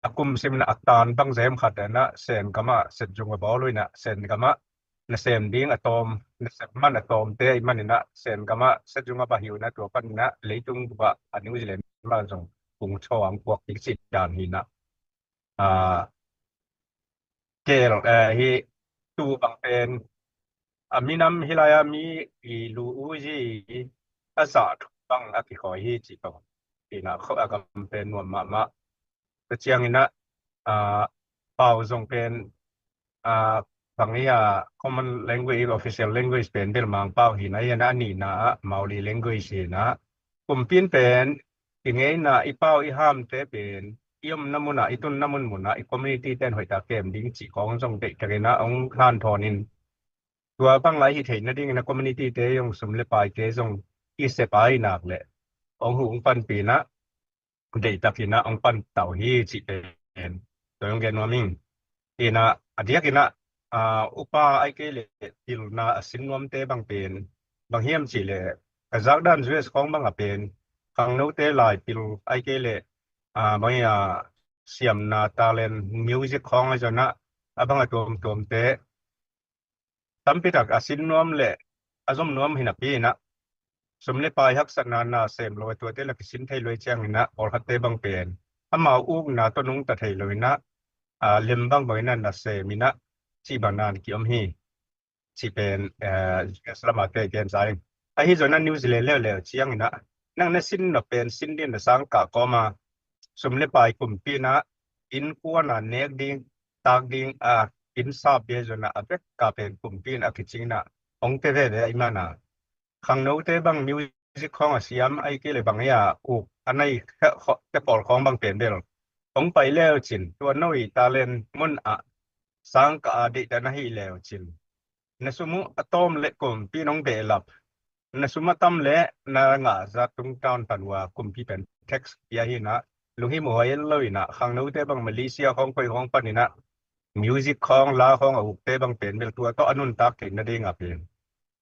a kum sim in ah a tan bang zem khat in ah Sen gam ah set zung a bawl uh in ah, Sen gam ah nasem ding a tawm, nasem man a tawmte ahih man in ah Sen gam ah set zung a bawl uh in ah, tua pan in ah leitung bup ah a New Zealand mah zong kung chaw ang puak ding cih dan hi in ah, a, keel, eh, hi, tuu bang pen a minam hi lai a mi i lu u zi a zah thu bang a kikhawi hi cih bang in ah, kho a gam pen nuam mahmah. Tua ciang in ah, a, pau zong pen, a, bang hi a, common language, official language pen bel Mang pau hi in ah, hi in ah a nihna ah Mauli language hi in ah, kumpi in pen i ngeina, i pau i hamte pen i omna mun ah, i tunna munmun ah i community ten hoihtak kem ding cih khawng zong deihtak in ah hong hanthawn in, tua bang lai hi theihna ding in ah community te zong, sum leh paite zong i sep a, i nak leh hong huh, hong panpih in ah, deihtak in ah hong pan tau hi cih pen tua hong gen nuam ing. In ah a diak in ah, a, upa ahih kei leh pilna a sin nuamte bang pen bang hiam cih leh, ka zak dan U S khawng bang ah pen khangnote lai pil ahih kei leh, a, bang hi a, siamna, talent, music khawng ahi zong ah, a bang a tuamtuamte tampi tak a sin nuam leh a zom nuam hi napi in ah, sum leh pai haksatna, na sem lo a, tuate la kisin thei lo ahih ciang in ah, pawlkhatte bang pen amau ukna tawh nungta thei lo in ah, a, lem bangbang in ah nasem in ah, cih bang dan kiom hi cih pen, eh, U S lam ah te gen sa ing. Ahi zong ah New Zealand leuleu ciang in ah, nang na sin nop pen sin ding na sangkah kawm a, sum leh pai kumpi in ah, innkuan a nek ding, tak ding, a, inn sap ding zong ah a bek a pen kumpi in a kicing in ah hong pia veve ahih man a, khangnote bang music khawng a siam ahih kei leh bang hi a, uk a nei te pawl khawng bang pen bel hong pai le uh cin, tua no i talent mun ah sangkah a deihdan ahih le uh cin, na sum uh a tawm leh kumpi in hong behlap, na sum a tam leh na ngah zah tungtawn pan uh a kumpi pen tax pia hi in ah, lunghimawh huai lo in ah, khangnote bang Malaysia khawng koi khawng pan in ah, music khawng, la khawng a ukte bang pen bel tua tawh a nuntak theihna ding a pen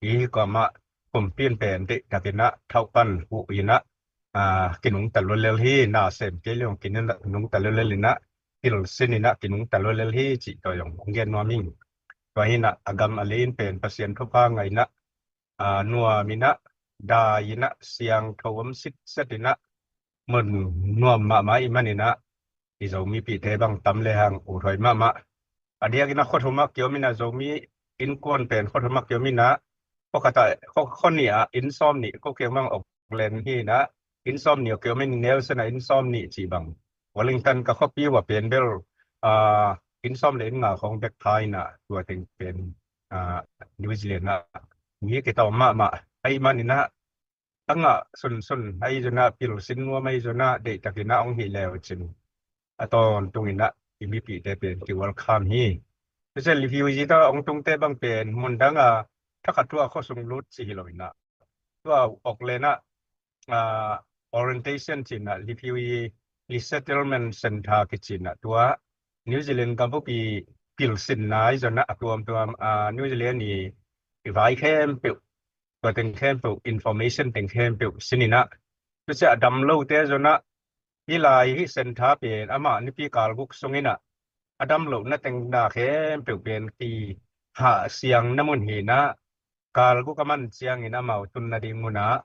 i hi kawm ah kumpi in pen deihtak in ah thauh pan uh in ah, a, kinungta lua lel hi, na sem kei leh hong kinungta lua lel in ah, pil sin in ah kinungta lua lel hi cih tua zong hong gen nuam ing. Tua hi in ah a gam a lei in pen Pasian thupha ngah in ah, a, nuam in ah, dai in ah, siangtho om sitset in ah, mun nuam mahmah ahih man in ah, i Zomipihte bang tam lehang ut huai mahmah. A diak in ah khuathum ah kiom in ah, Zomi innkuan pen khuathum ah kiom in ah, khua khat ah, khua, khua nih ah inn sawm nih, ko kiang bang Auckland hi in ah, inn sawm nih ah kiom in, Nelson ah inn sawm nih cih bang. Wellington ka khuapi uh a pen bel, a, inn sawm leh inn nga khawng bek pha in ah, tua teng pen, a, New Zealand ah mi kitawm mahmah ahih man in ah, a ngah sunsun ahi zong ah, pil sin nuam ahi zong ah, deihtak in ah hong hih le uh cin, a tawntung in ah i mipihte pen ki welcome hi. Tua ciang refugee tawh hong tungte bang pen mun dang a, thakhat thu a khua sung lut cih hi lo in ah, tua Auckland ah, a, orientation ci in ah, refugee resettlement center kici in ah, tua New Zealand gam bup i pil sinna ahi zong ah, a tuamtuam, a, New Zealand i, i vai khempeuh, tua teng khempeuh, information teng khempeuh sin in ah, tua ciang a dam lote zong ah, hih lai hih center pen amah nipi kal guk sung in ah, a dam lohna teng na khempeuh pen kihah siangna mun hi in ah, kal guk a man ciangin amau tunna ding mun ah,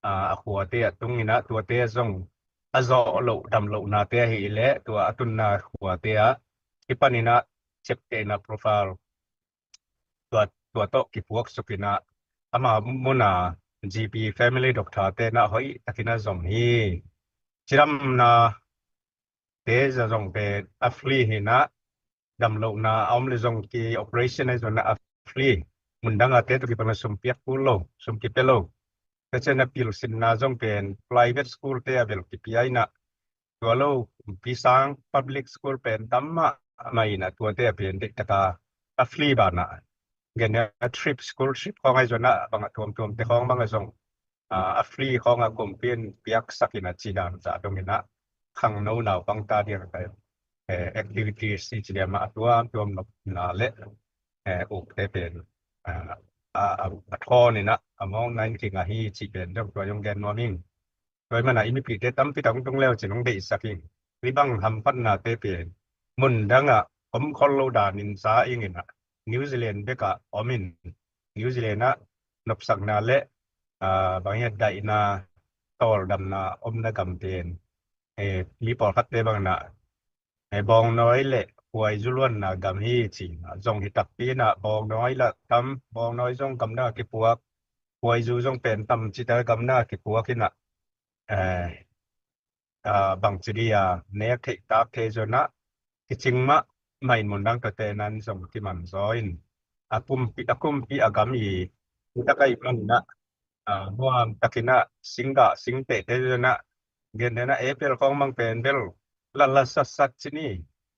a, a khuate ah tung in ah, tuate zong a zawh loh, dam lohnate ahih leh tua a tunna khuate ah kipan in ah, ciaptehna profile tua, tua tawh kipuak suk in ah, ama mun ah G P, family doctor te in ah hoihtak in ah zom hi. Cidamna te za zong pen a free hi na, damlohna a om le zong ki operation a zong na a free. Mundang a te to ki pang na sum piak kul lo, sum ki pe lo. Te chen a pilsinna zong pen private school te a bel ki pia ina, tua lo pi sang public school pen tam mah mah ina, tua te a pen dek taka a free bana. Gen a trip, school trip khong a zong na bang a tuam tuam te khong bang a zong a, a free khong a kumpi in piaksak ina ci dan za dong ina, khangno naupang ta ding ka, eh, activities i ci dia ma a tuam tuam nop na le, eh, uk te pen, a, a, a, a thon ina a mong nine king a hi ci pen dong tua yong gen nuam ing. Tua i mana i mipi te tampi tang tung leu ci nong deihsak ing. Ri bang hamphatna te pen mundang a om khol lo dan in za ing ina, New Zealand bek a om in, New Zealand a nopsakna le, a, bang hiat daihna, tawldamna omna gam pen, eh, mi pawlkhat te bang na, eh, bawngnawi le huaizu luanna gam hi ci na zong hi takpi ina, bawngnawi la tam, bawngnawi zong gamdang a kipuak, huaizu zong pen tam ci ta gamdang a kipuak ina, eh, a, bang ci dia nek theih tak thei zong na kicing mah mah in mundang tua te nan zong kiman zaw in, a kumpi, a kumpi a gam i, i tak a i man ina, a, nuam tak ina singga singteh te zong na, gen te na April khong mang pen bel lala sat sat ci ni,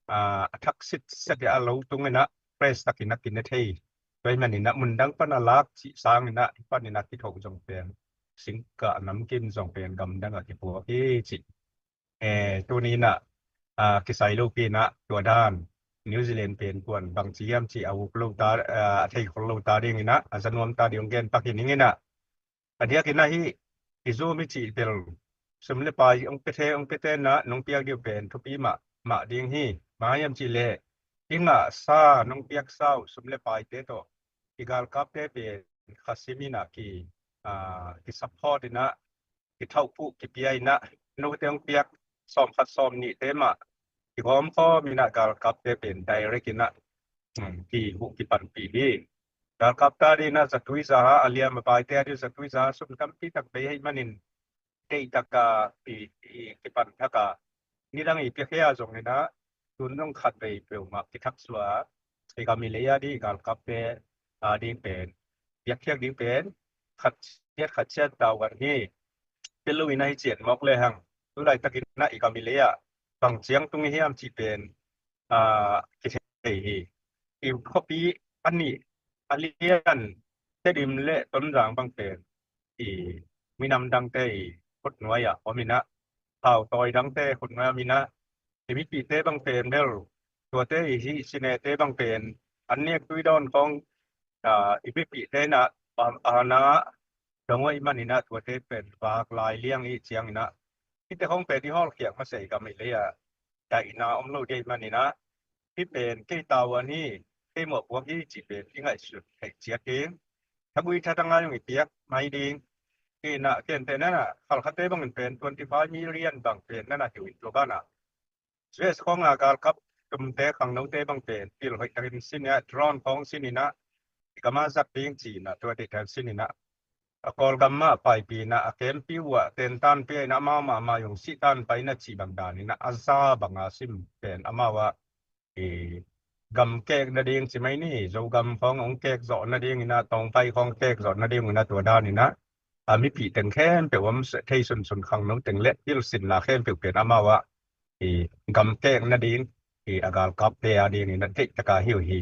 a, a thak sit sat a lo tung ina press tak ina kine thei. Tua i man ina mundang pan a lak ci sang ina i pan ina kitho zong pen singga namkim zong pen gamdang a kipuak hi ci. Eh, tuni ina, a, kisai lo pi ina tua dan New Zealand pen kuan bang ci hiam ci a uk lo ta, a, a thei khol lo ta ding ina, a za nuam ta ding gen pak hi ning ina. A diak ina hi, i zu mi ci bel sum le pai ong pe the, ong pe te na nong piak diu pen thupi mah mah ding hi. Bang hiam ci le i ngah sa, nong piak sau sum le pai te to i galkap te pen khasim ina ki, a, ki support ina, ki thauhpuh ki pia ina, nu te ong piak sawm khat sawm nih te mah ki gawm khawm ina galkap te pen direct ina, um, ki huh ki panpih hi. Galkap ta ding ina zatui za ha, a liam a pai te a ding zatui za ha sum tampi tak bei hei manin, deih taka i, i kipan thaka nidang i piak hea zong ina, tun zong khat vei peuhmah kithak sua, i gam i lei a ding i galkap te a ding pen, piakkhiak ding pen khat ciat khat ciat tau kan hi. Pelu ina hi cian mawk le hang, tu laitak ina i gam i lei a bang ciang tung i hiam ci pen, a, kithei hi. I khuapi a nih a lian, Tedim le Tonzang bang pen i minam dangte i khutnuai ah om ina, hau tawi dangte khutnuai ah om ina, i mipite bang pen bel tuate i hi sinete bang pen an nek tui dawn khong, a, i mipite na, a, a na dong i man ina tuate pen vak lai liang i ciang ina, hite khong pen i hawlkhiak masa i gam i lei a daihna om lo dei man ina, hi pen kei tau an hi, kei mawhpuak hi ci pen i ngaihsut theih ciat ding. Thagui thatang a zong i piak mai ding. Kei na kente nana khalkhate bangin pen twenty five million bang pen nana hiu in tua bana U S khong a galkap tumte khangnote bang pen pil hoih takin sin ina, drone khong sin ina, i gam a zat ding ci ina tua deih tak sin ina, a Kawlgam mah paipi ina a kempi uh ah tentan pia ina amau mahmah zong sihtan pai ina cih bang dan ina a za banga sim pen amau ah i gam kek nading ci mai ni, Zogam khong hong kek zawh nading ina, Tawngpai khong kek zawh nading ina tua dan ina a mipih teng khempeuh om thei sunsun khangno teng le pilsinna khempeuh pen amau ah i gam kek nading i a galkapte a ding ina theih taka hi uh hi.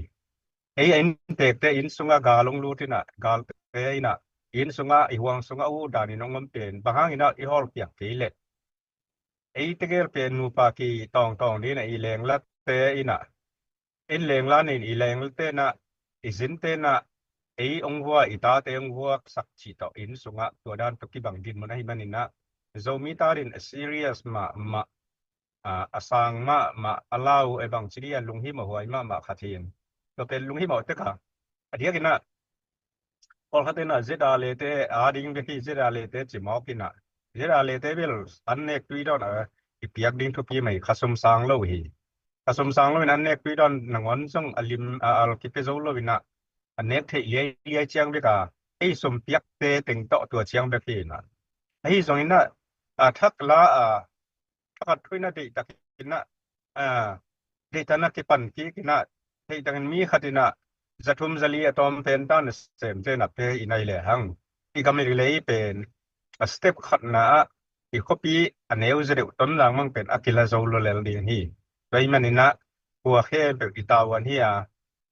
Ei a inntekte inn sunga gal hong lut ina, galte ina inn sunga i huang sunga uh danin hong om pen bang hang ina i hawlpiak kei leh ei tegel pen nupa ki tawngtawng dina i lenglate ina, in lengla nin i lenglate na, i zinte na, ei hong vua i tate hong vuaksak cih tawh inn sunga tua dan tawh kibang dinmun ahi man ina, Zomi ta din a serious mahmah, a, a sang mahmah, a lau e bang ci di a lunghimawh huai mahmah khat hi in. Tua pen lunghimawh tek a, a diak ina pawlkhat ina Z R lete a ding bek hi, Z R lete ci mawk ina, Z R lete bel an nek tui dawn a i piak ding thupi mai, khasum sang lo hi. Khasum sang lo ina an nek tui dawn nangawn zong a lim a al kipia zo lo ina, a nek theih liailiai ciang bek a ei sum piakte teng tawh tua ciang bek hi ina. Ahi zong ina a thak la a thakhat thu ina deih tak ina a, deihtakin a kipan kik in ah, theih takin mi khat in ah za thum za li a tawm pen tan a sem te na pe in ai le hang. I gam i lei pen a step khatna ah i khuapi a neu za deuh ton lang mang pen a kila zo lua lel ding hi. Tua ahih manin ah tua khempeuh i tavuan hi a,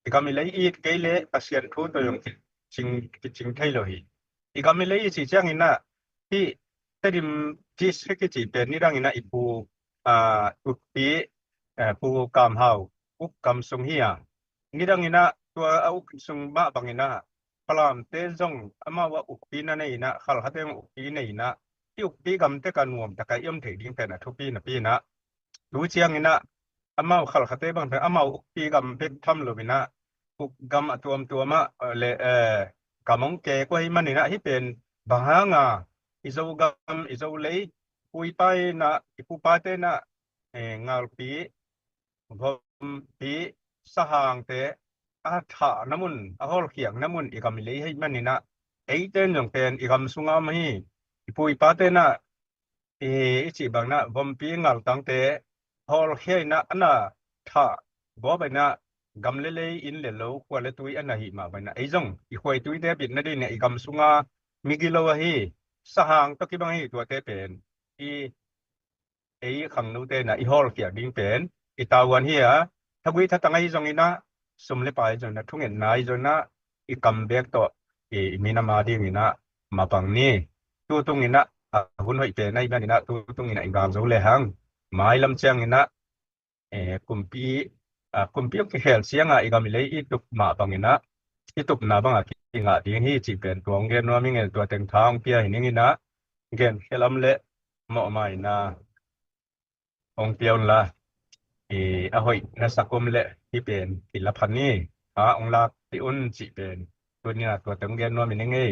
i gam i lei it kei leh Pasian thu tawh zong kicing, kicing thei lo hi. I gam i lei i cih ciangin ah hih Tedim district i cih pen nidangin ah i pu, a, ukpi, eh, Pu Kam Hau uk gam sung hi a, nidangin ah tua a uk sung mah bangin ah Falamte zong amau a ukpi na nei in ah, Khalkhate zong ukpi nei in ah, hih ukpi gamte ka nuam taka i om thei ding pen a thupi napi in ah, tu ciangin ah amau Khalkhate bang pen amau ukpi gam bek tham lo in ah, uk gam a tuamtuam ah, eh, le, eh, gam hong kek uh ahih manin ah hih pen bang hanga i Zogam, i Zolei, pu i pa in ah, i pu i pate in ah, eh, ngalpi, vompi, sahangte a thahna mun, a hawlkhiakna mun i gam i lei ahih manin ah, eite in zong pen i gam sunga om hi. I pu i pate in ah, i, i cih bangin ah vompi, ngaltangte hawlkhia in ah, a na thah bawp in ah, gam le lei, inn le lo, khua le tui a na hih mah bangin ah, ei zong i khua i tuite bitna dingin ah i gam sunga migilo ahi, sahang tawh kibang hi. Tuate pen i, ei khangnote in ah i hawlkhiak ding pen i tavuan hi a, thagui thatang ahi zongin ah, sum le pai zongin ah, thungetna ahi zongin ah, i kam bek tawh i, i minam a dingin ah mapang ni. Tutung in ah, a, hun hoih pen ahih manin ah tutung in ah i gal zo le hang, mailam ciangin ah, eh, kumpi, a, kumpi hong kikhel ciangin i gam i lei i tup mah bangin ah, i tupna bangah kingah ding hi cih pen tua hong gen nuam ing e. Tua teng tha hong pia hi ning in ah, gen khia lam le mawhmaina hong pia un la, i, a hoih na sak om le hih pen i la phan ni, a, hong lak pih un cih pen tuni in ah tua teng hong gen nuam hi ning e.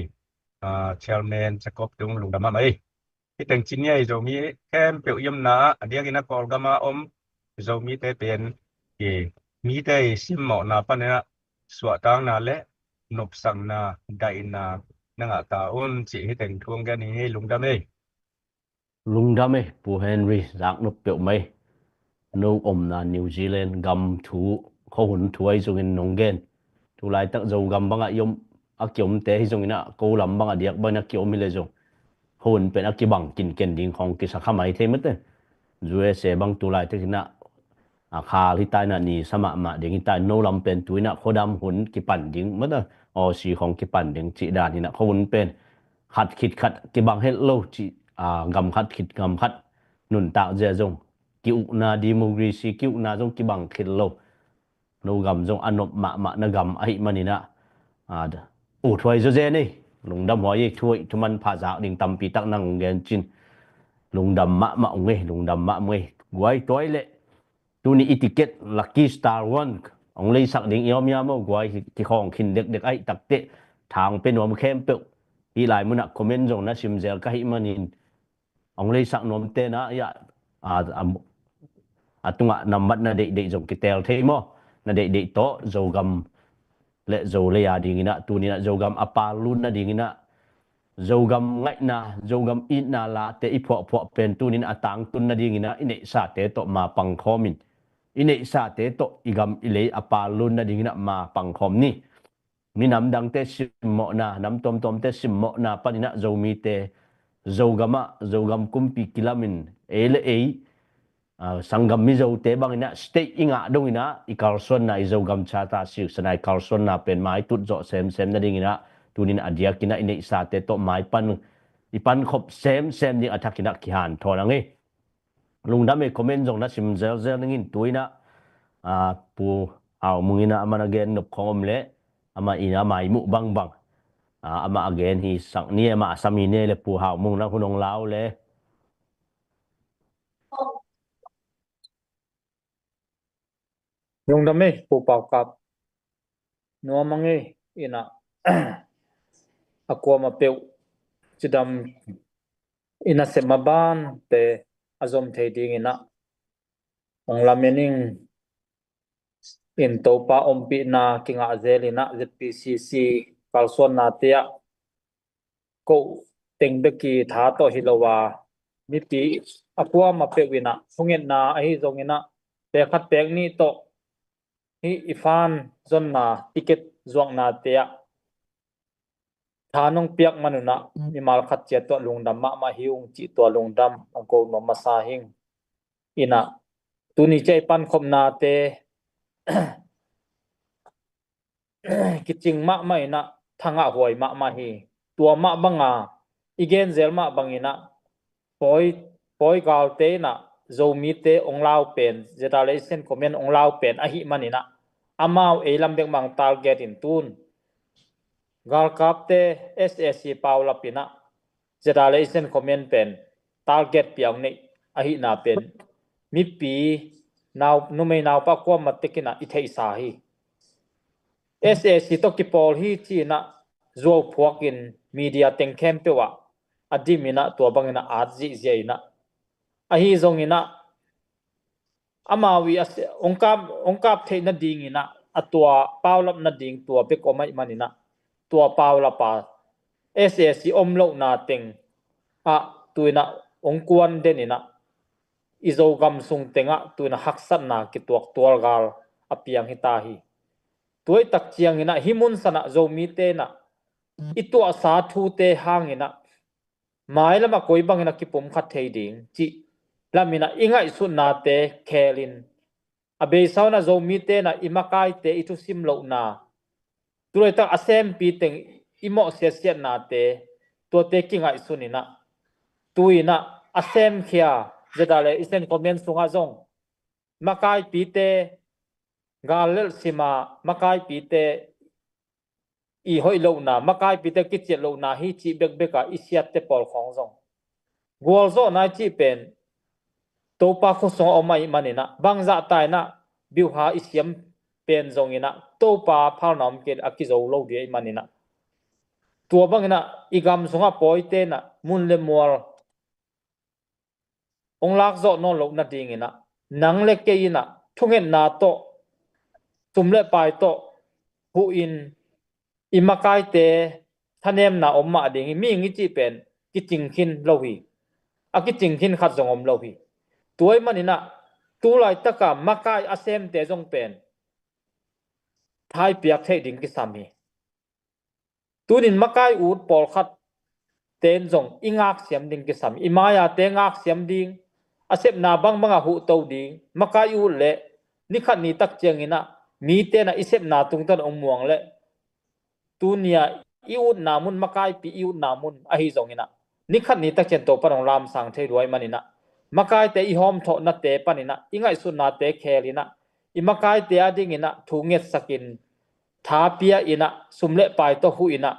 A, Chairman Jacob tung lungdam mahmah ei. Hih teng ci ni a, i Zomi khempeuh i omna ah, a diakin a Kawlgam a om Zomite pen, i, mite i simmawhna panin ah suahtakna le nopsakna, daihna na ngah ta un cih hih teng thu hong gen hi ing e. Lungdam ei. Lungdam ei, Pu Henry, zaknop peuhmah ei. No omna New Zealand gam thu, khuahun thu ahi zongin nong gen. Tulaitak Zogam bangah i om, a kiomte hi zongin ah, ko lam bangah diak bangin a kiom hi le zong, khuahun pen a kibang kinken ding khawng kisa kha mai thei mate. U S A bang tulaitak in ah, a khal hi ta in ah, ni sa mahmah ding hi ta in, no lam pen tu in ah khuadam hun kipan ding mate, Aussie khawng kipan ding cih dan in ah, khuahun pen khat khit khat kibang het lo cih, a, gam khat khit gam khat nuntak zia zong, ki-ukna, democracy ki-ukna zong kibang khit lo. No gam zong a nop mahmah na gam ahih manin ah, a, uthuai zawzen ei. Lungdam huai ei, thu hoih thu manpha zak ding tampi tak nang hong gen cin. Lungdam mahmah ung ei, lungdam mahmah ung ei. Guai, tua leh tuni i ticket Lucky Star One hong leisak ding i om hiam aw? Guai, hi, kikhawng khin dekdek ahih takteh, tha hong pia nuam khempeuh, hih lai munah comment zong na sim zel ka hih manin, hong leisak nuamte na, ya, a, a, a tungah nambat na deihdeih zong kiteel thei maw? Na deihdeih tawh Zogam le Zolei a dingin ah, tuni in ah Zogam a pal lut nadingin ah, Zogam ngaihna, Zogam itna late i phuahphuah pen tuni in a tangtun nadingin ah, i neihsate tawh ma pangkhawm in, i neihsate tawh i gam i lei a pal lut nadingin ah ma pangkhawm ni. Minam dangte simmawhna, nam tuamtuamte simmawhna panin ah Zomite, Zogam ah, Zogam kumpi kilamin, ei le ei, a, sanggam Mizote bangin ah, state i ngah dongin ah, i kalsuanna, i Zogam Charter sixth Schedule i kalsuanna pen maitut zawh semsem nadingin ah, tuni in a diakin ah i neihsate tawh maipan, i pankhop semsem ding a thakin ah kihanthawn ang ei. Lungdam ei, comment zong na sim zelzel ning in, tu in ah, a, Pu Hau Mung in ah amah na gen nop khawng om leh, amah in ah amah i muh bangbang, a, amah a gen hi sak ni, amah a sam hi ni leh, Pu Hau Mung, na hun hong lau leh. Lungdam ei, Pu Pau Kap. Nuam ang ei, in ah, a kuamah peuh cidam i nasep mabante a zom thei dingin ah hong lamen ing. In Topa ompihna kingah zel in ah Z P C C kalsuannate ah, ko teng bek i tha tawh hi lo a, mipi a kuamah peuh in ah, thungetna ahi zongin ah, pek khat pek nih tawh hih i fan zonna ticket zuaknate ah tha nong piak man un ah mimal khat ciat tawh lungdam mahmah hi ung cih tua lungdam hong ko nuam masa hing. Inah tuni ciah i pankhopnate kicing mahmah inah thangah huai mahmah hi. Tua mah banga i genzel mah banginah pawi, pawi galte inah Zomite ong lau pen, ZRA le Asian Command ong lau pen ahih maninah amau ei lam bek mang target in tun galkapte SAC paulap inah ZRA le Asian Command pen target piau neih ahihna pen mipi nau, numei naupa kuamah tekinah i theihsa hi. SAC tawh kipawl hi ci-inah zuau phuakin media teng khempeuh ah a dim inah tua banginah at zihziah inah ahi zonginah amau i a se-, ong kap, ong kap theih nadinginah a tua paulap nading tua bek om ahih maninah tua paulapa SAC om lohna teng ah tuinah ong kuan deninah i Zogam sung tengah tuinah haksatna kituak tualgal a piang hita hi. Tuaitak cianginah hih mun sanah Zomite inah i tuahsa thute hanginah mailamah koi bangin a kipumkhat thei ding cih laminah i ngaihsutnate khelin a beisa unah Zomite inah i makaite i thusim lohna tulaitak a sempi teng i mawh siatsiatnate tuate kingaihsun inah tu inah a semkhia ZRA le Asian Command sungah zong makaipite gal lelh sima makaipite i hoih lohna, makaipite kiciat lohna hi cih bekbeka i siatte pawl khawng zong gualzawhna i cih pen Topa khuasungah om ahih maninah bangzahta inah biuha i siam pen zonginah Topa phalna om kei a kizo lo ding ahih maninah tua banginah i gam sungah pawite inah mun le mual ong lakzawh nawn loh nadinginah nang le kei inah thungetna tawh sum le pai tawh huhin i makaite thanemna om mah ding hi. Mihing i cih pen kicing khin lo hi. A kicing khin khat zong om lo hi. Tua ahih maninah tulaitaka makai a semte zong pen thaipiak theih ding kisam hi. Tunin makai ut pawlkhat ten zong i ngaksiam ding kisam, i maiate ngaksiam ding, a sepna bangbangah huhto ding, makai ut leh nikhat nitak cianginah mite inah i sepna tungtawn ong muang leh tunia i utna mun, makaipi i utna mun ahi zonginah nikhat nitak ciang Topan ong lamsang thei luai maninah makaite i hawmthawhnate paninah i ngaihsutnate khelinah i makaite a dinginah thu ngetsakin tha pia inah sum le pai tawh huh inah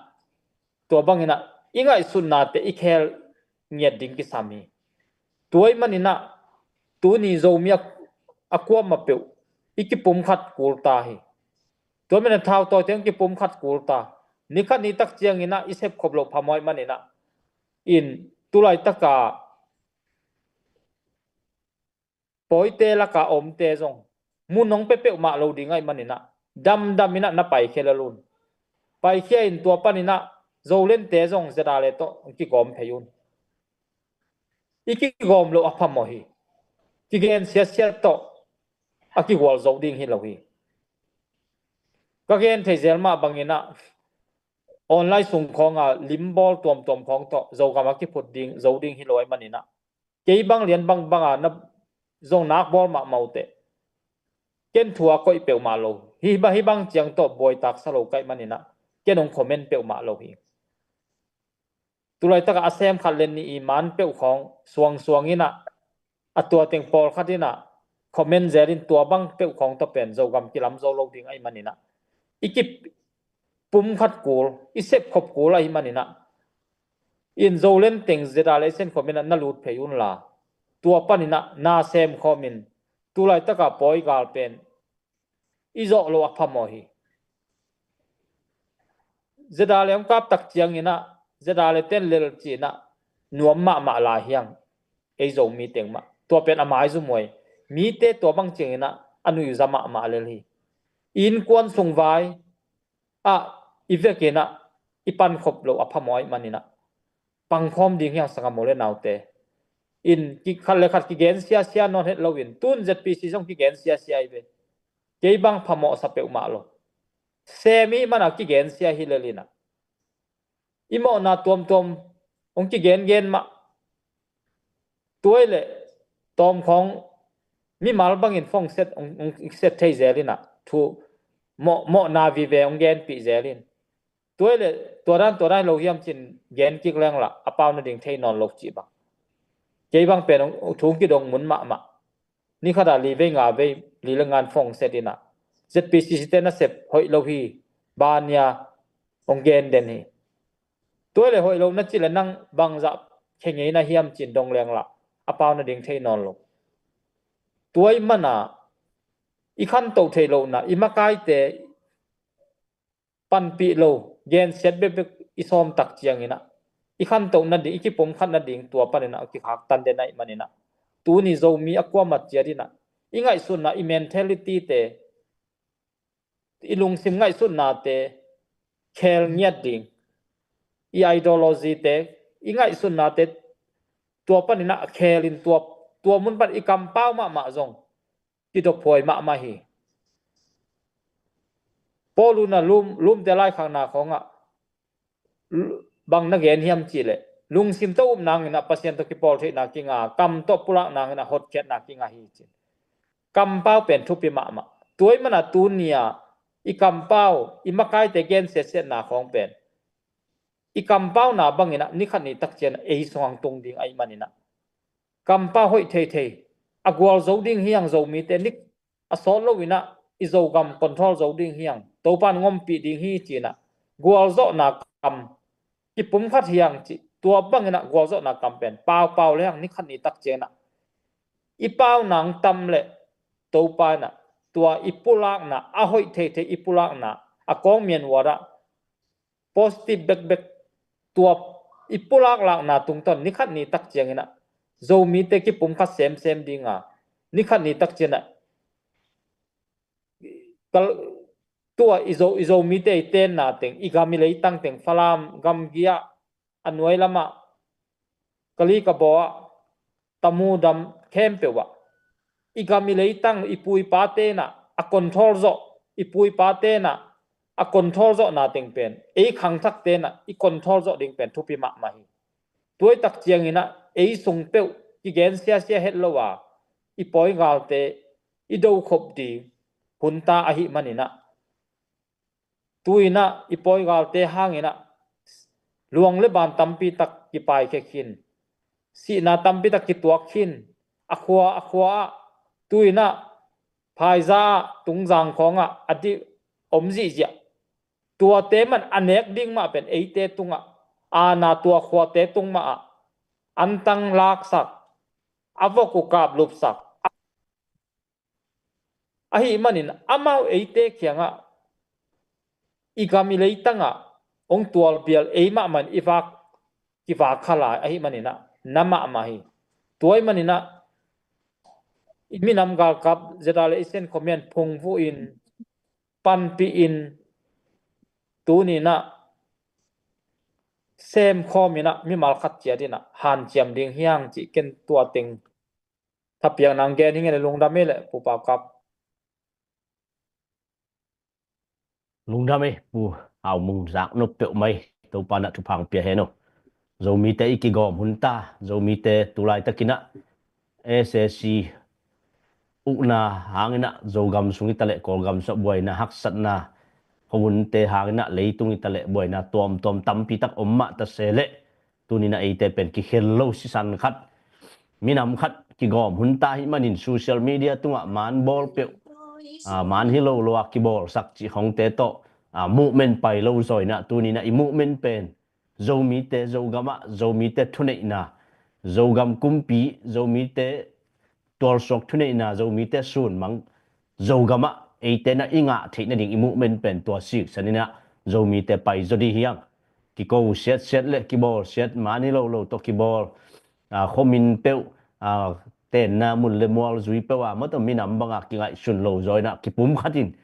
tua banginah i ngaihsutnate i khel ngiat ding kisam hi. Tua ahih maninah tuni Zomi a, a kuamah peuh i kipumkhat kul ta hi. Tua maninah thautawite hong kipumkhat kul ta. Nikhat nitak cianginah i sepkhop loh phamawh ahih maninah in tulaitaka pawite laka omte zong mun hong pia peuhmah lo ding ahih maninah damdam inah na paikhia lel un. Paikhia in tua paninah Zolente zong ZRA le tawh hong kigawm phei un. I kigawm loh a phamawh hi. Kigen siatsiat tawh a kigualzo ding hi lo hi. Ka gen thei zel mah banginah online sung khawnga limbawl tuamtuam khawng tawh Zogam a kiphut ding zo ding hi lo ahih maninah kei bang lian bangbanga na zong nak bawl mahmah uh teh ken thu a koih peuhmah lo hi. Hih bang ciang tawh buaitaksa lo ka hih maninah ken hong comment peuhmah lo hi. Tulaitaka a sem khat le nih i man peuh khawng suangsuang inah a tua teng pawlkhat inah comment zel in tua bang peuh khawng tawh pen Zogam kilam zo lo ding ahih maninah i kipumkhat kul i sepkhop kul ahih maninah in Zolen teng ZRA le Asian Command ah na lut phei unla tua paninah na semkhawm in tulaitaka pawi gal pen i zawh loh a phamawh hi. ZRA le hong kap tak cianginah ZRA le ten lel cinah nuam mahmah lai hiang ei Zomi teng mah tua pen a maizum uh hi. Mite tua bang cianginah a nuihza mahmah lel hi. I innkuan sung vai ah i vekinah i pankhop loh a phamawh ahih maninah pangkhawm ding hiang sangam u le naute. in ki khat le khat kigen siasia nawn het loin tun Z P C zong kigen siasia hi ve. Kei bang phamawhsa peuhmah lo. Sem i hih mana kigen sia hi lel inah i mawhna tuamtuam hong kigengen mah. Tuai le tawmkhawng mimal bangin phone set hong, hong set thei zel inah thu mawh, mawhna vive hong genpih zel in. Tuai le tua dan tua dan lo hiam cin gen kik leng lah a pau nading thei nawn lo cih bang. Kei bang pen hong, thu hong kidong mun mahmah. Ni khatah li vei nga vei li le ngan phone set inah Z P C C te nasep hoih lo hi, bania hong gen den hi. Tuai le hoih lo na cih le nang bangzah khe ngei na hiam cin dong leng lah a pau nading thei nawn lo. Tuai mana i khantoh theih lohna i makaite panpih lo gensiat bekbek i sawm tak cianginah i khantoh nading, i kipumkhat nading tua paninah kikhaktan den ahih maninah tuni Zomi a kuamat ciat inah i ngaihsutna, i mentality te, i lungsim ngaihsutnate khel ngiat ding, i ideology te, i ngaihsutnate tua paninah khelin tua, tua mun pan i kampau mahmah zong kidophuai mahmah hi. Paul unah lum, lumte laikhakna khawngah bang na gen hiam cih leh lungsim tawh up nanginah Pasian tawh kipawl theihna kinga, kam tawh pulak nanginah hotkhiatna kinga hi cin. Kampau pen thupi mahmah. Tuai mana tunia i kampau, i makaite gen siatsiatna khawng pen i kampauna banginah nikhat ni tak cianah ei sungah tung ding ahih maninah kampau hoih theithei, a gualzo ding hiang, Zomite nik a sawt loinah i Zogam control zo ding hiang, Topan ngompih ding hi cinah gualzawhna kam kipumkhat hiang cih, tua banginah gualzawhna kam pen paupau le hiang nikhat ni tak cianginah i pau nang tam le Topa inah tua i pulakna, a hoih theithei i pulakna, a kawng mian uarah positive bekbek tua i pulaklakna tungtawn nikhat ni tak cianginah Zomite kipumkhat semsem dinga, nikhat ni tak cianginah kal, tua i Zo, i Zomite i tenna teng, i gam i leitang teng, Falam gamgi ah, a nuai lamah, Kalikabaw ah, Tamu dam khempeuh ah i gam i leitang, i pu i pa tenah a control zawh, i pu i pa tenah a control zawhna teng pen ei khangthak tenah i control zawh ding pen thupi mahmah hi. Tuai tak cianginah ei sung peuh kigen siasia het lo a, i pawi galte i dokhop ding hunta ahih maninah tuinah i pawi galte hanginah luang le ban tampi tak kipaikhia khin, sihna tampi tak kituak khin, a khua a khua ah, tuinah phaiza ah, tungzang khawngah a dih om zihziah. Tuate man a nek ding mah pen eite tungah, ana tua khuate tung mah ah antang laksak, a vok uh kaplupsak. Ahih manin amau eite kiangah i gam i leitangah hong tualpial ei mahmah in i vak, kivak kha lai ahih maninah na mahmah hi. Tuai maninah i minam galkap Z R le i Central Command phungvuh in, panpih in, tuninah semkhawm inah mimal khat ciat inah hanciam ding hiang cih ken tua teng thapiak nang gen hi ngen. Lungdam ei leh Pu Pau Kap. Lungdam ei Pu Hau Mung, zak nop peuhmah ei. Topa nah thupha pia hen aw. Zomite i kigawm hunta, Zomite tulai takinah S A C ukna hanginah Zogam sung i taleh Kawlgam sung buaina haksatna, khuahunte hanginah leitung i taleh buaina tuamtuam tampi tak om mah ta se leh, tuninah eite pen kikhel lo sisan khat, minam khat kigawm hunta ahih manin social media tungah man bawl peuh, ah, man hi lo lo a kibawlsak cih khawngte tawh, ah, movement pai lo zaw inah tuninah i movement pen Zomite Zogamah, Zomite thuneihna, Zogam kumpi, Zomite tualsuak thuneihna, Zomite sunmang, Zogamah eite nah i ngah theih nading i movement pen tua siksan inah Zomite pai zaw dih hiang. Kiko siatsiat le kibawl siat, man hi lo lo tawh kibawl, ah, khuamin peuh, ah, tenna mun le mual zui peuh a, mawtaw minam bangah kingaihsun lo zaw inah kipumkhat in,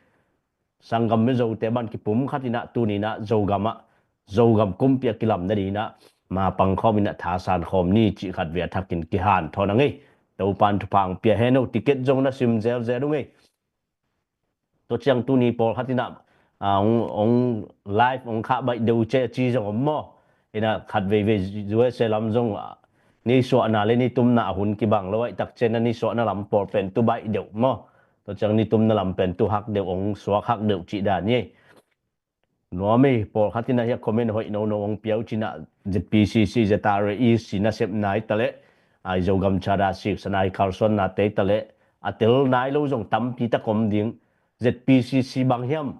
sanggam Mizote ban kipumkhat inah tuninah Zogamah, Zogam kumpi a kilam nadinah ma pangkhawm in a thasan khawm ni cih khat ve a thakin kihanthawn a ngei. Topan thupha ang pia hen o, ticket zong na sim zelzel u ngei. Tua ciang tuni pawlkhat in a, a, ong, ong live ong khah baih deuh ce a ci zong om maw? In a khat veivei U S A lam zong, a, ni suahna le ni tumna a hun kibang lo aih tak cian a ni suahna lam pawl pen tu baih deuh maw? Tua ciang ni tumna lam pen tu hak deuh ong suak hak deuh cih dan hi. Nuam ei, pawlkhat in a hiah comment hoih nono ong pia uh cin a Z P C C, Z R A E C nasepna hi taleh, a, i Zogam Charter Six a nai kalsuannate hi taleh, a tel nai lo zong tampi tak om ding. Z P C C bang hiam?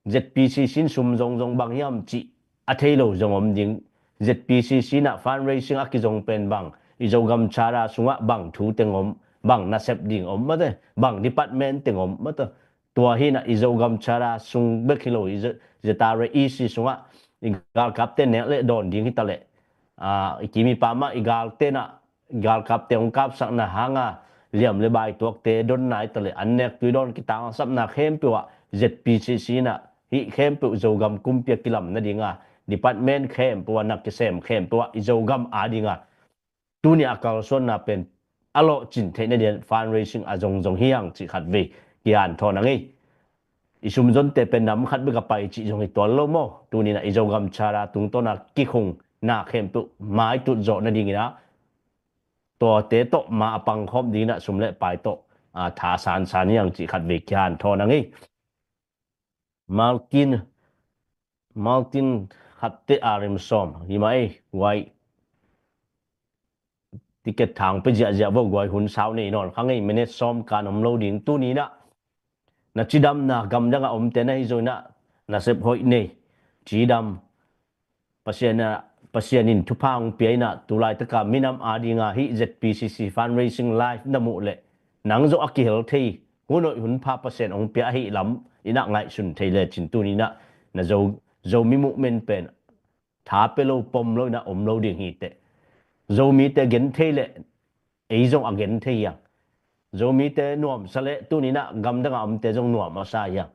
Z P C C in sum zongzong bang hiam cih a thei lo zong om ding. Z P C C in a fundraising a kizong pen bang, i Zogam Charter sungah bang thu teng om, bang nasep ding om mate, bang department teng om mate. Tua hi in a i Zogam Charter sung bek hi lo, i Z-, Z R A E C sungah i galkapte nek le dawn ding hi taleh, a, i kim i pam ah i galte in a, galkapte hong kapsakna hanga liam le bai tuakte donna hi taleh, an nek tui dawn kitangsapna khempeuh ah Z P C C in a hih khempeuh Zogam kumpi a kilam nadinga, department khempeuh ah na kisem khempeuh ah i Zogam adinga tuni a kalsuanna pen a lawhcin theih nading fundraising a zongzong hi hang cih khat vei kihanthawn a ngei. I sumzonte pen nam khat bek a pai cih zong hi tuan lo maw? Tuni in a i Zogam Charter tungtawn a kikhungna khempeuh maitut zawh nadingin a, tuate tawh ma a pangkhawm dingin a sum le pai tawh, a, thasansan hi hang cih khat vei kihanthawn a ngei. Malkin, Malkin khatte a rim sawm hi mah ei, guai. Ticket thang pe ziahziah vo guai, hun sau nei nawn kha ngei, minute sawm kan om lo ding. Tuni in a na cidamna gamdang a omte na hi zo in a nasep hoih nei, cidam, Pasian a, Pasian in thupha hong pia in a, tulaitaka minam adinga hih Z P C C fundraising live na muh leh nang zong a kihel thei, hun hoih hun pha Pasian hong pia ahih lam in a ngaihsun thei lecin tuni in a na Zo, Zomi movement pen tha pe lo pom lo in a om lo ding hi teh. Zomite gen thei leh ei zong a gen thei hi hang. Zomite nuamsa leh tuni in a gamdang a omte zong nuam a sa hi hang.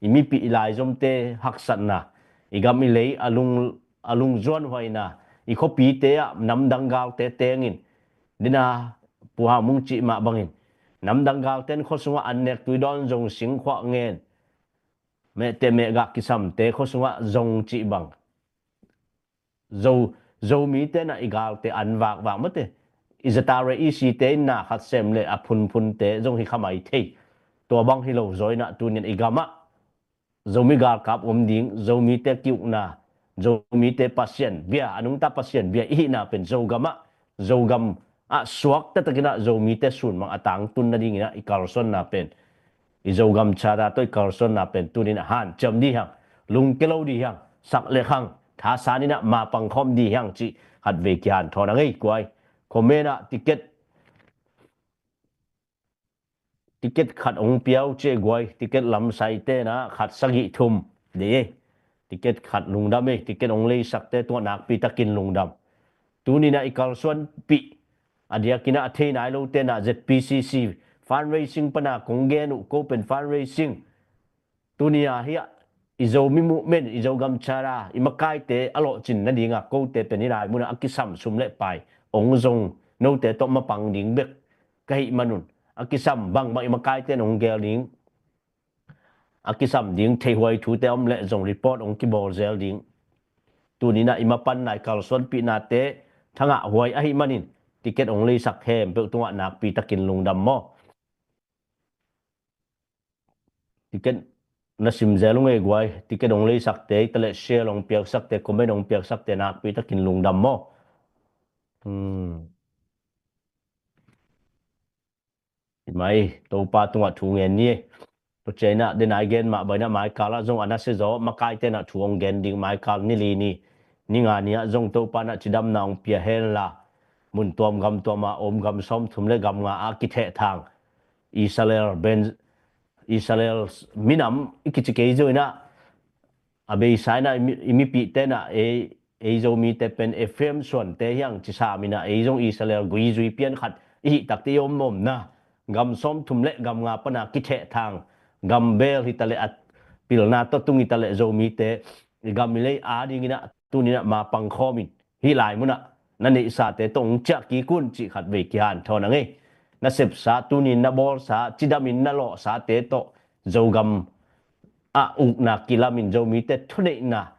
I mipih i laizomte haksatna, i gam i lei a lung, a lungzuanhuaina, i khuapite ah namdang galte tengin, dina Pu Hau Mung cih mah bangin, namdang galte in khua sungah an nek tui dawn zong, singkhuah ngen, mehteh mehgah kisamte khua sungah zong cih bang. Zo, Zomite in a i galte an vakvak mate. I Z R A E C te in na khat sem le a phunphunte zong hi kha mai thei. Tua bang hi lo zaw in a tuni in i gamah Zomi galkap om ding, Zomite ki-ukna, Zomite Pasian bia, a nungta Pasian bia i hihna pen Zogamah, Zogam ah suak taktakin a Zomite sunmang a tangtun nadingin a i kalsuanna pen, i Zogam Charter tawh i kalsuanna pen tuni in a hanciam dih hi hang, lungke lo dih hi hang, sak le khang thasan in a ma pangkhawm dih hi hang cih khat vei kihanthawn a ngei guai. Comment ah ticket, ticket khat hong pia uh ci ei guai, ticket lamsaite in a khat sagih thum dih ei. Ticket khat lungdam ei, ticket hong leisakte tungah nakpi takin lungdam. Tuni in a i kalsuanpih a diakin a thei nai lote in a Z P C C fundraising pan a kong gen uh ko pen fundraising. Tuni a hiah i Zomi movement, i Zogam Charter, i makaite a lawhcin nadinga kote pen i lai munah a kisam sum le pai hong zong note tawh mapang ding bek ka hih manun, a kisam bangbang i makaite in hong gel ding, a kisam ding theihhuai thute om leh zong report hong kibawl zel ding. Tuni in a i mapan nai kalsuanpihnate thangah huai ahih manin ticket hong leisak khempeuh tungah nakpi takin lungdam maw? Ticket na sim zel uh ngei guai, ticket hong leisakte, i taleh share hong piaksakte, comment hong piaksakte nakpi takin lungdam maw? Hmm. Mai, Topa tungah thu ngen ni. Tua ciang in a, den a i gen mah bang in a maikal ah zong a nasia zaw, makaite in a thu hong gen ding, maikal ni li ni, ni nga ni ah zong Topa in a cidamna hong pia hen la, mun tuam gam tuam a om gam sawmthum le gam nga a kithehthang Israel, ben, Israel minam i kici kei zo in a, a beisa in a i mi, i mipihte in a ei, ei Zomite pen Ephraim suante hi hang ci sam in a, ei zong Israel gui zui pian khat i hih takte i om omna, gam sawmthum le gam nga pan a kithehthang, gam bel hi taleh a pilna tawh tung hi taleh Zomite i gam i lei adingin a tuni in a ma pangkhawm in hih lai munah na neihsate tawh hong ciah kik un cih khat vei kihanthawn a ngei. Na sepsa, tunin na bawlsa, cidamin na lawhsate tawh Zogam ah ukna kilamin Zomite thuneihna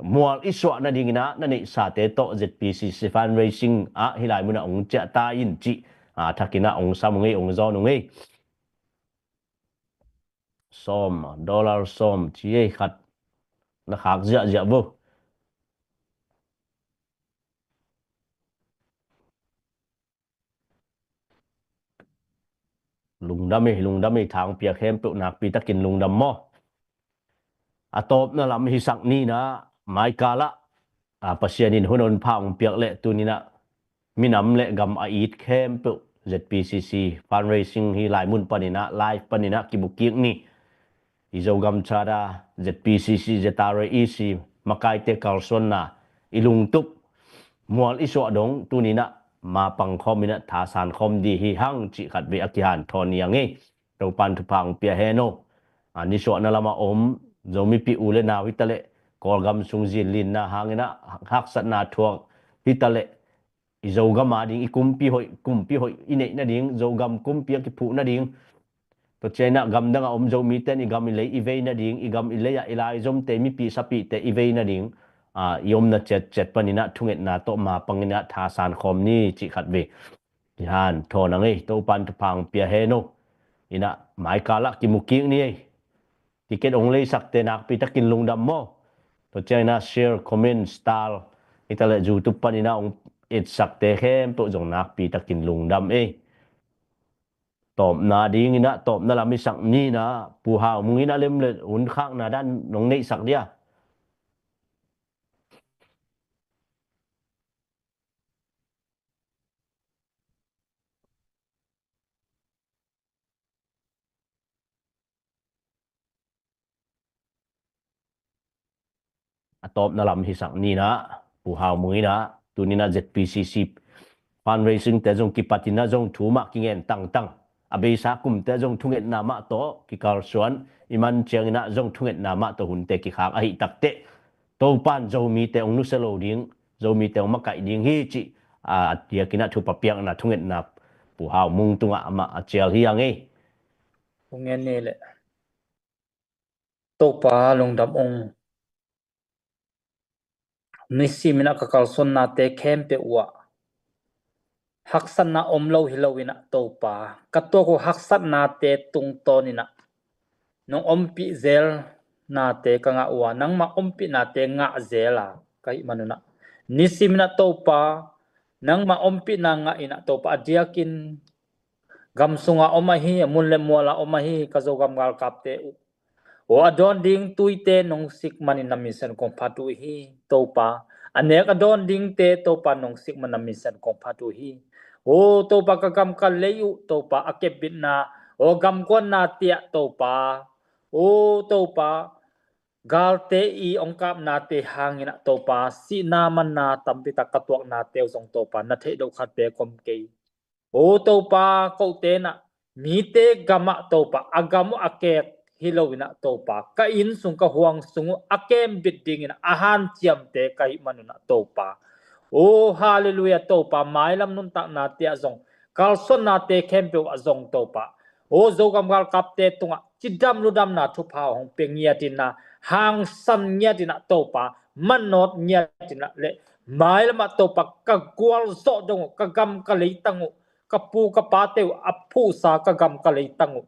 mual i suah nadinginah na neihsate tawh Z P C C fundraising ah hih lai munah hong ciah ta in cih, ah, thakinah hong sam uh ngei, hong zawn uh ngei. Sawm, dollar sawm ci ei khat na khak ziahziah vo. Lungdam ei, lungdam ei, thangpia khempeuh nakpi takin lungdam maw. A tawpna lam hisak ninah maikalah, a, Pasian in hun honpha hong piak leh tuninah minam le gam a it khempeuh Z P C C fundraising hih lai mun paninah, live paninah kibukik ni. I Zogam Charter, Z P C C, Z R A E C makaite kalsuanna i lungtup mual i suah dong tuninah mapang khawminah thasan khawm di hi hang cih khat vei a kihanthawn ni a ngei. Topan thupha hong pia hen aw. A, nisuahna lamah om Zomipih u le nau hitaleh Kawlgam sung zinlinna hanginah haksatna thuak hitaleh i Zogam a ding i kumpi hoih, kumpi hoih i neih nading, Zogam kumpi a kiphuh nading, tua cianginah gamdang a om Zomite in i gam i lei i vei nading, i gam i lei ah i laizomte, mipih sapihte i vei nading, a, i omna ciatciat paninah thungetna tawh mapanginah thasan khawm ni cih khat vei kihanthawn a ngei. Topan thupha hong pia hen aw. Inah maikalah kimukik ni ei. Ticket hong leisakte nakpi takin lungdam maw. Tua cianginah share, comment, star hitaleh YouTube paninah hong etsakte khempeuh zong nakpi takin lungdam ei. Tawpna dinginah tawpna lam hisak ninah Pu Hau Mung inah lemlet hun khakna dan nong neihsak dia. A tawpna lam hisak ninah Pu Hau Mung inah tuninah Z P C C fundraising te zong kipatinah zong thu mah kingen tangtang, a beisa kumte zong thungetna mah tawh kikalsuan, i man cianginah zong thungetna mah tawh hunte kikhak ahih takteh Topan Zomite hong nusia lo ding, Zomite hong makaih ding hi cih, a, a diakinah thupha piakna thungetna Pu Hau Mung tungah amah a cial hi a ngei. Hong en ni leh. Topa lungdam ung. Nisiminah ka kalsuannate khempeuh uh ah haksatna om lo hi loinah Topa, ka tuak uh haksatnate tungtawninah nong ompih zelnate ka ngah uh a, nangmah ompihnate ngah zel a ka hih manunah nisiminah Topa, nangmah ompihna ngah inah Topa, a diakin gam sunga om ahi, a mun le muala om ahi ka Zogam galkapte uh, aw, a dawn ding tuite nong sik manin na minsen kong phat uh hi Topa. A nek a dawn dingte Topa nong sik man na minsen kong phat uh hi. Aw Topa, ka gam ka lei uh Topa, a kepbitna, aw, gamkuanna tiah Topa, aw Topa, galte i hong kapnate hanginah Topa, sihna manna tampitak ka tuaknate uh zong Topa, na theih doh khat beek om kei. Aw Topa, kote inah mite gamah Topa, a gam uh a kek hi loinah Topa, ka inn sung ka huang sung uh a kembit dinginah a hanciamte ka hih manunah Topa, aw Halleluiah Topa, mailam nuntaknate ah zong, kalsuannate khempeuh ah zong Topa, aw Zogam galkapte tungah cidam ludamna thupha hong pia ngiatinah, hangsan ngiatinah Topa, manawt ngiatinah le mailamah Topa, ka gualzawh dong uh, ka gam ka leitang uh, ka pu ka pate uh a phuhsa ka gam ka leitang uh,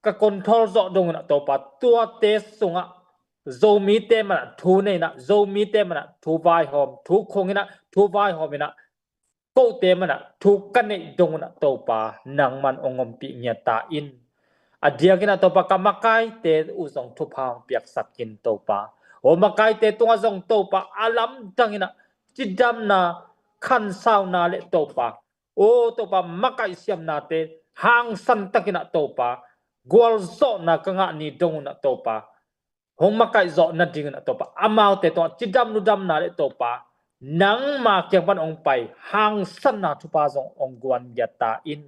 ka control zawh donginah Topa, tuate sungah Zomite manah thu neinah, Zomite manah thu vaihawm, thu khunginah thu vaihawminah, kote manah thu ka neih dongunah Topa, nangman hong ompih ngiat ta in. A diakinah Topa, ka makaite uh zong thupha hong piaksak in Topa. Aw makaite tungah zong Topa, a lamdanginah cidamna, khansauna le Topa, aw Topa, makaih siamnate hangsan takinah Topa, gualzawhna ka ngah ni dongunah Topa, hong makaih zawh nadinginah Topa, amaute tungah cidam ludamna le Topa, nangma kiang pan hong pai hangsanna thupha zong hong guan ngiat ta in.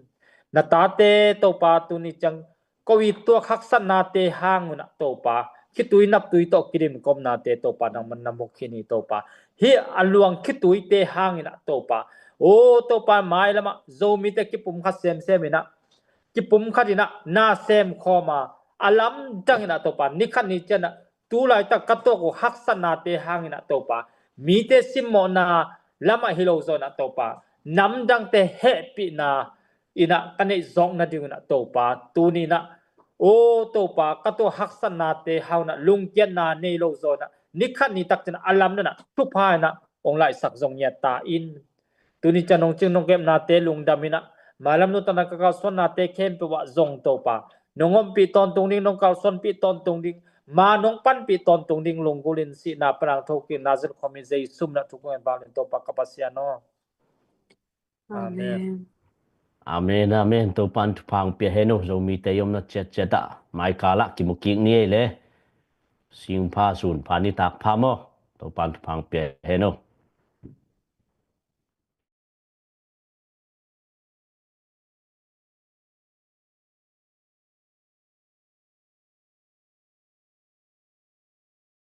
Na tate Topa, tuni ciang ko i tuak haksatnate hangunah Topa, khitui naptui tawh kidim komnate Topa nangman na mu khin hi Topa. Hih a luang khituite hangin ah Topa, o Topa, mailamah Zomite kipumkhat semsem in ah, kipumkhat in ah na semkhawm a, a lamdang in ah Topa, nikhat ni ciang ah tu laitak ka tuak uh haksatnate hangin ah Topa, mite simmawhna lamah hi lo zaw in ah Topa, namdangte hehpihna in ah ka neih zawk nading in ah Topa, tuni in ah, o Topa, ka tuak haksatnate hang in ah lungkiatna nei lo zaw in ah nikhat ni tak ciang ah a lamdang in ah thupha in ah hong laisak zong ngiat ta in. Tuni ciang nong cing nong kepnate lungdam in ah, mailam nuntakna ka kalsuannate khempeuh ah zong Topa, nong ompih tawntung ding, nong kalsuanpih tawntung ding, ma nong panpih tawntung ding lunggulh in, sihna pan a hong thokik na zin khawm hi Jesu min ah thukong in vang in Topa ka Pasian aw. Amen. Amen. Amen, amen. Topa'n thupha hong pia hen aw. Zomite i omna ciatciat ah maikal ah kimu kik ni ei le. Singpha sunpha nitak pha maw. Topa'n thupha hong pia hen aw.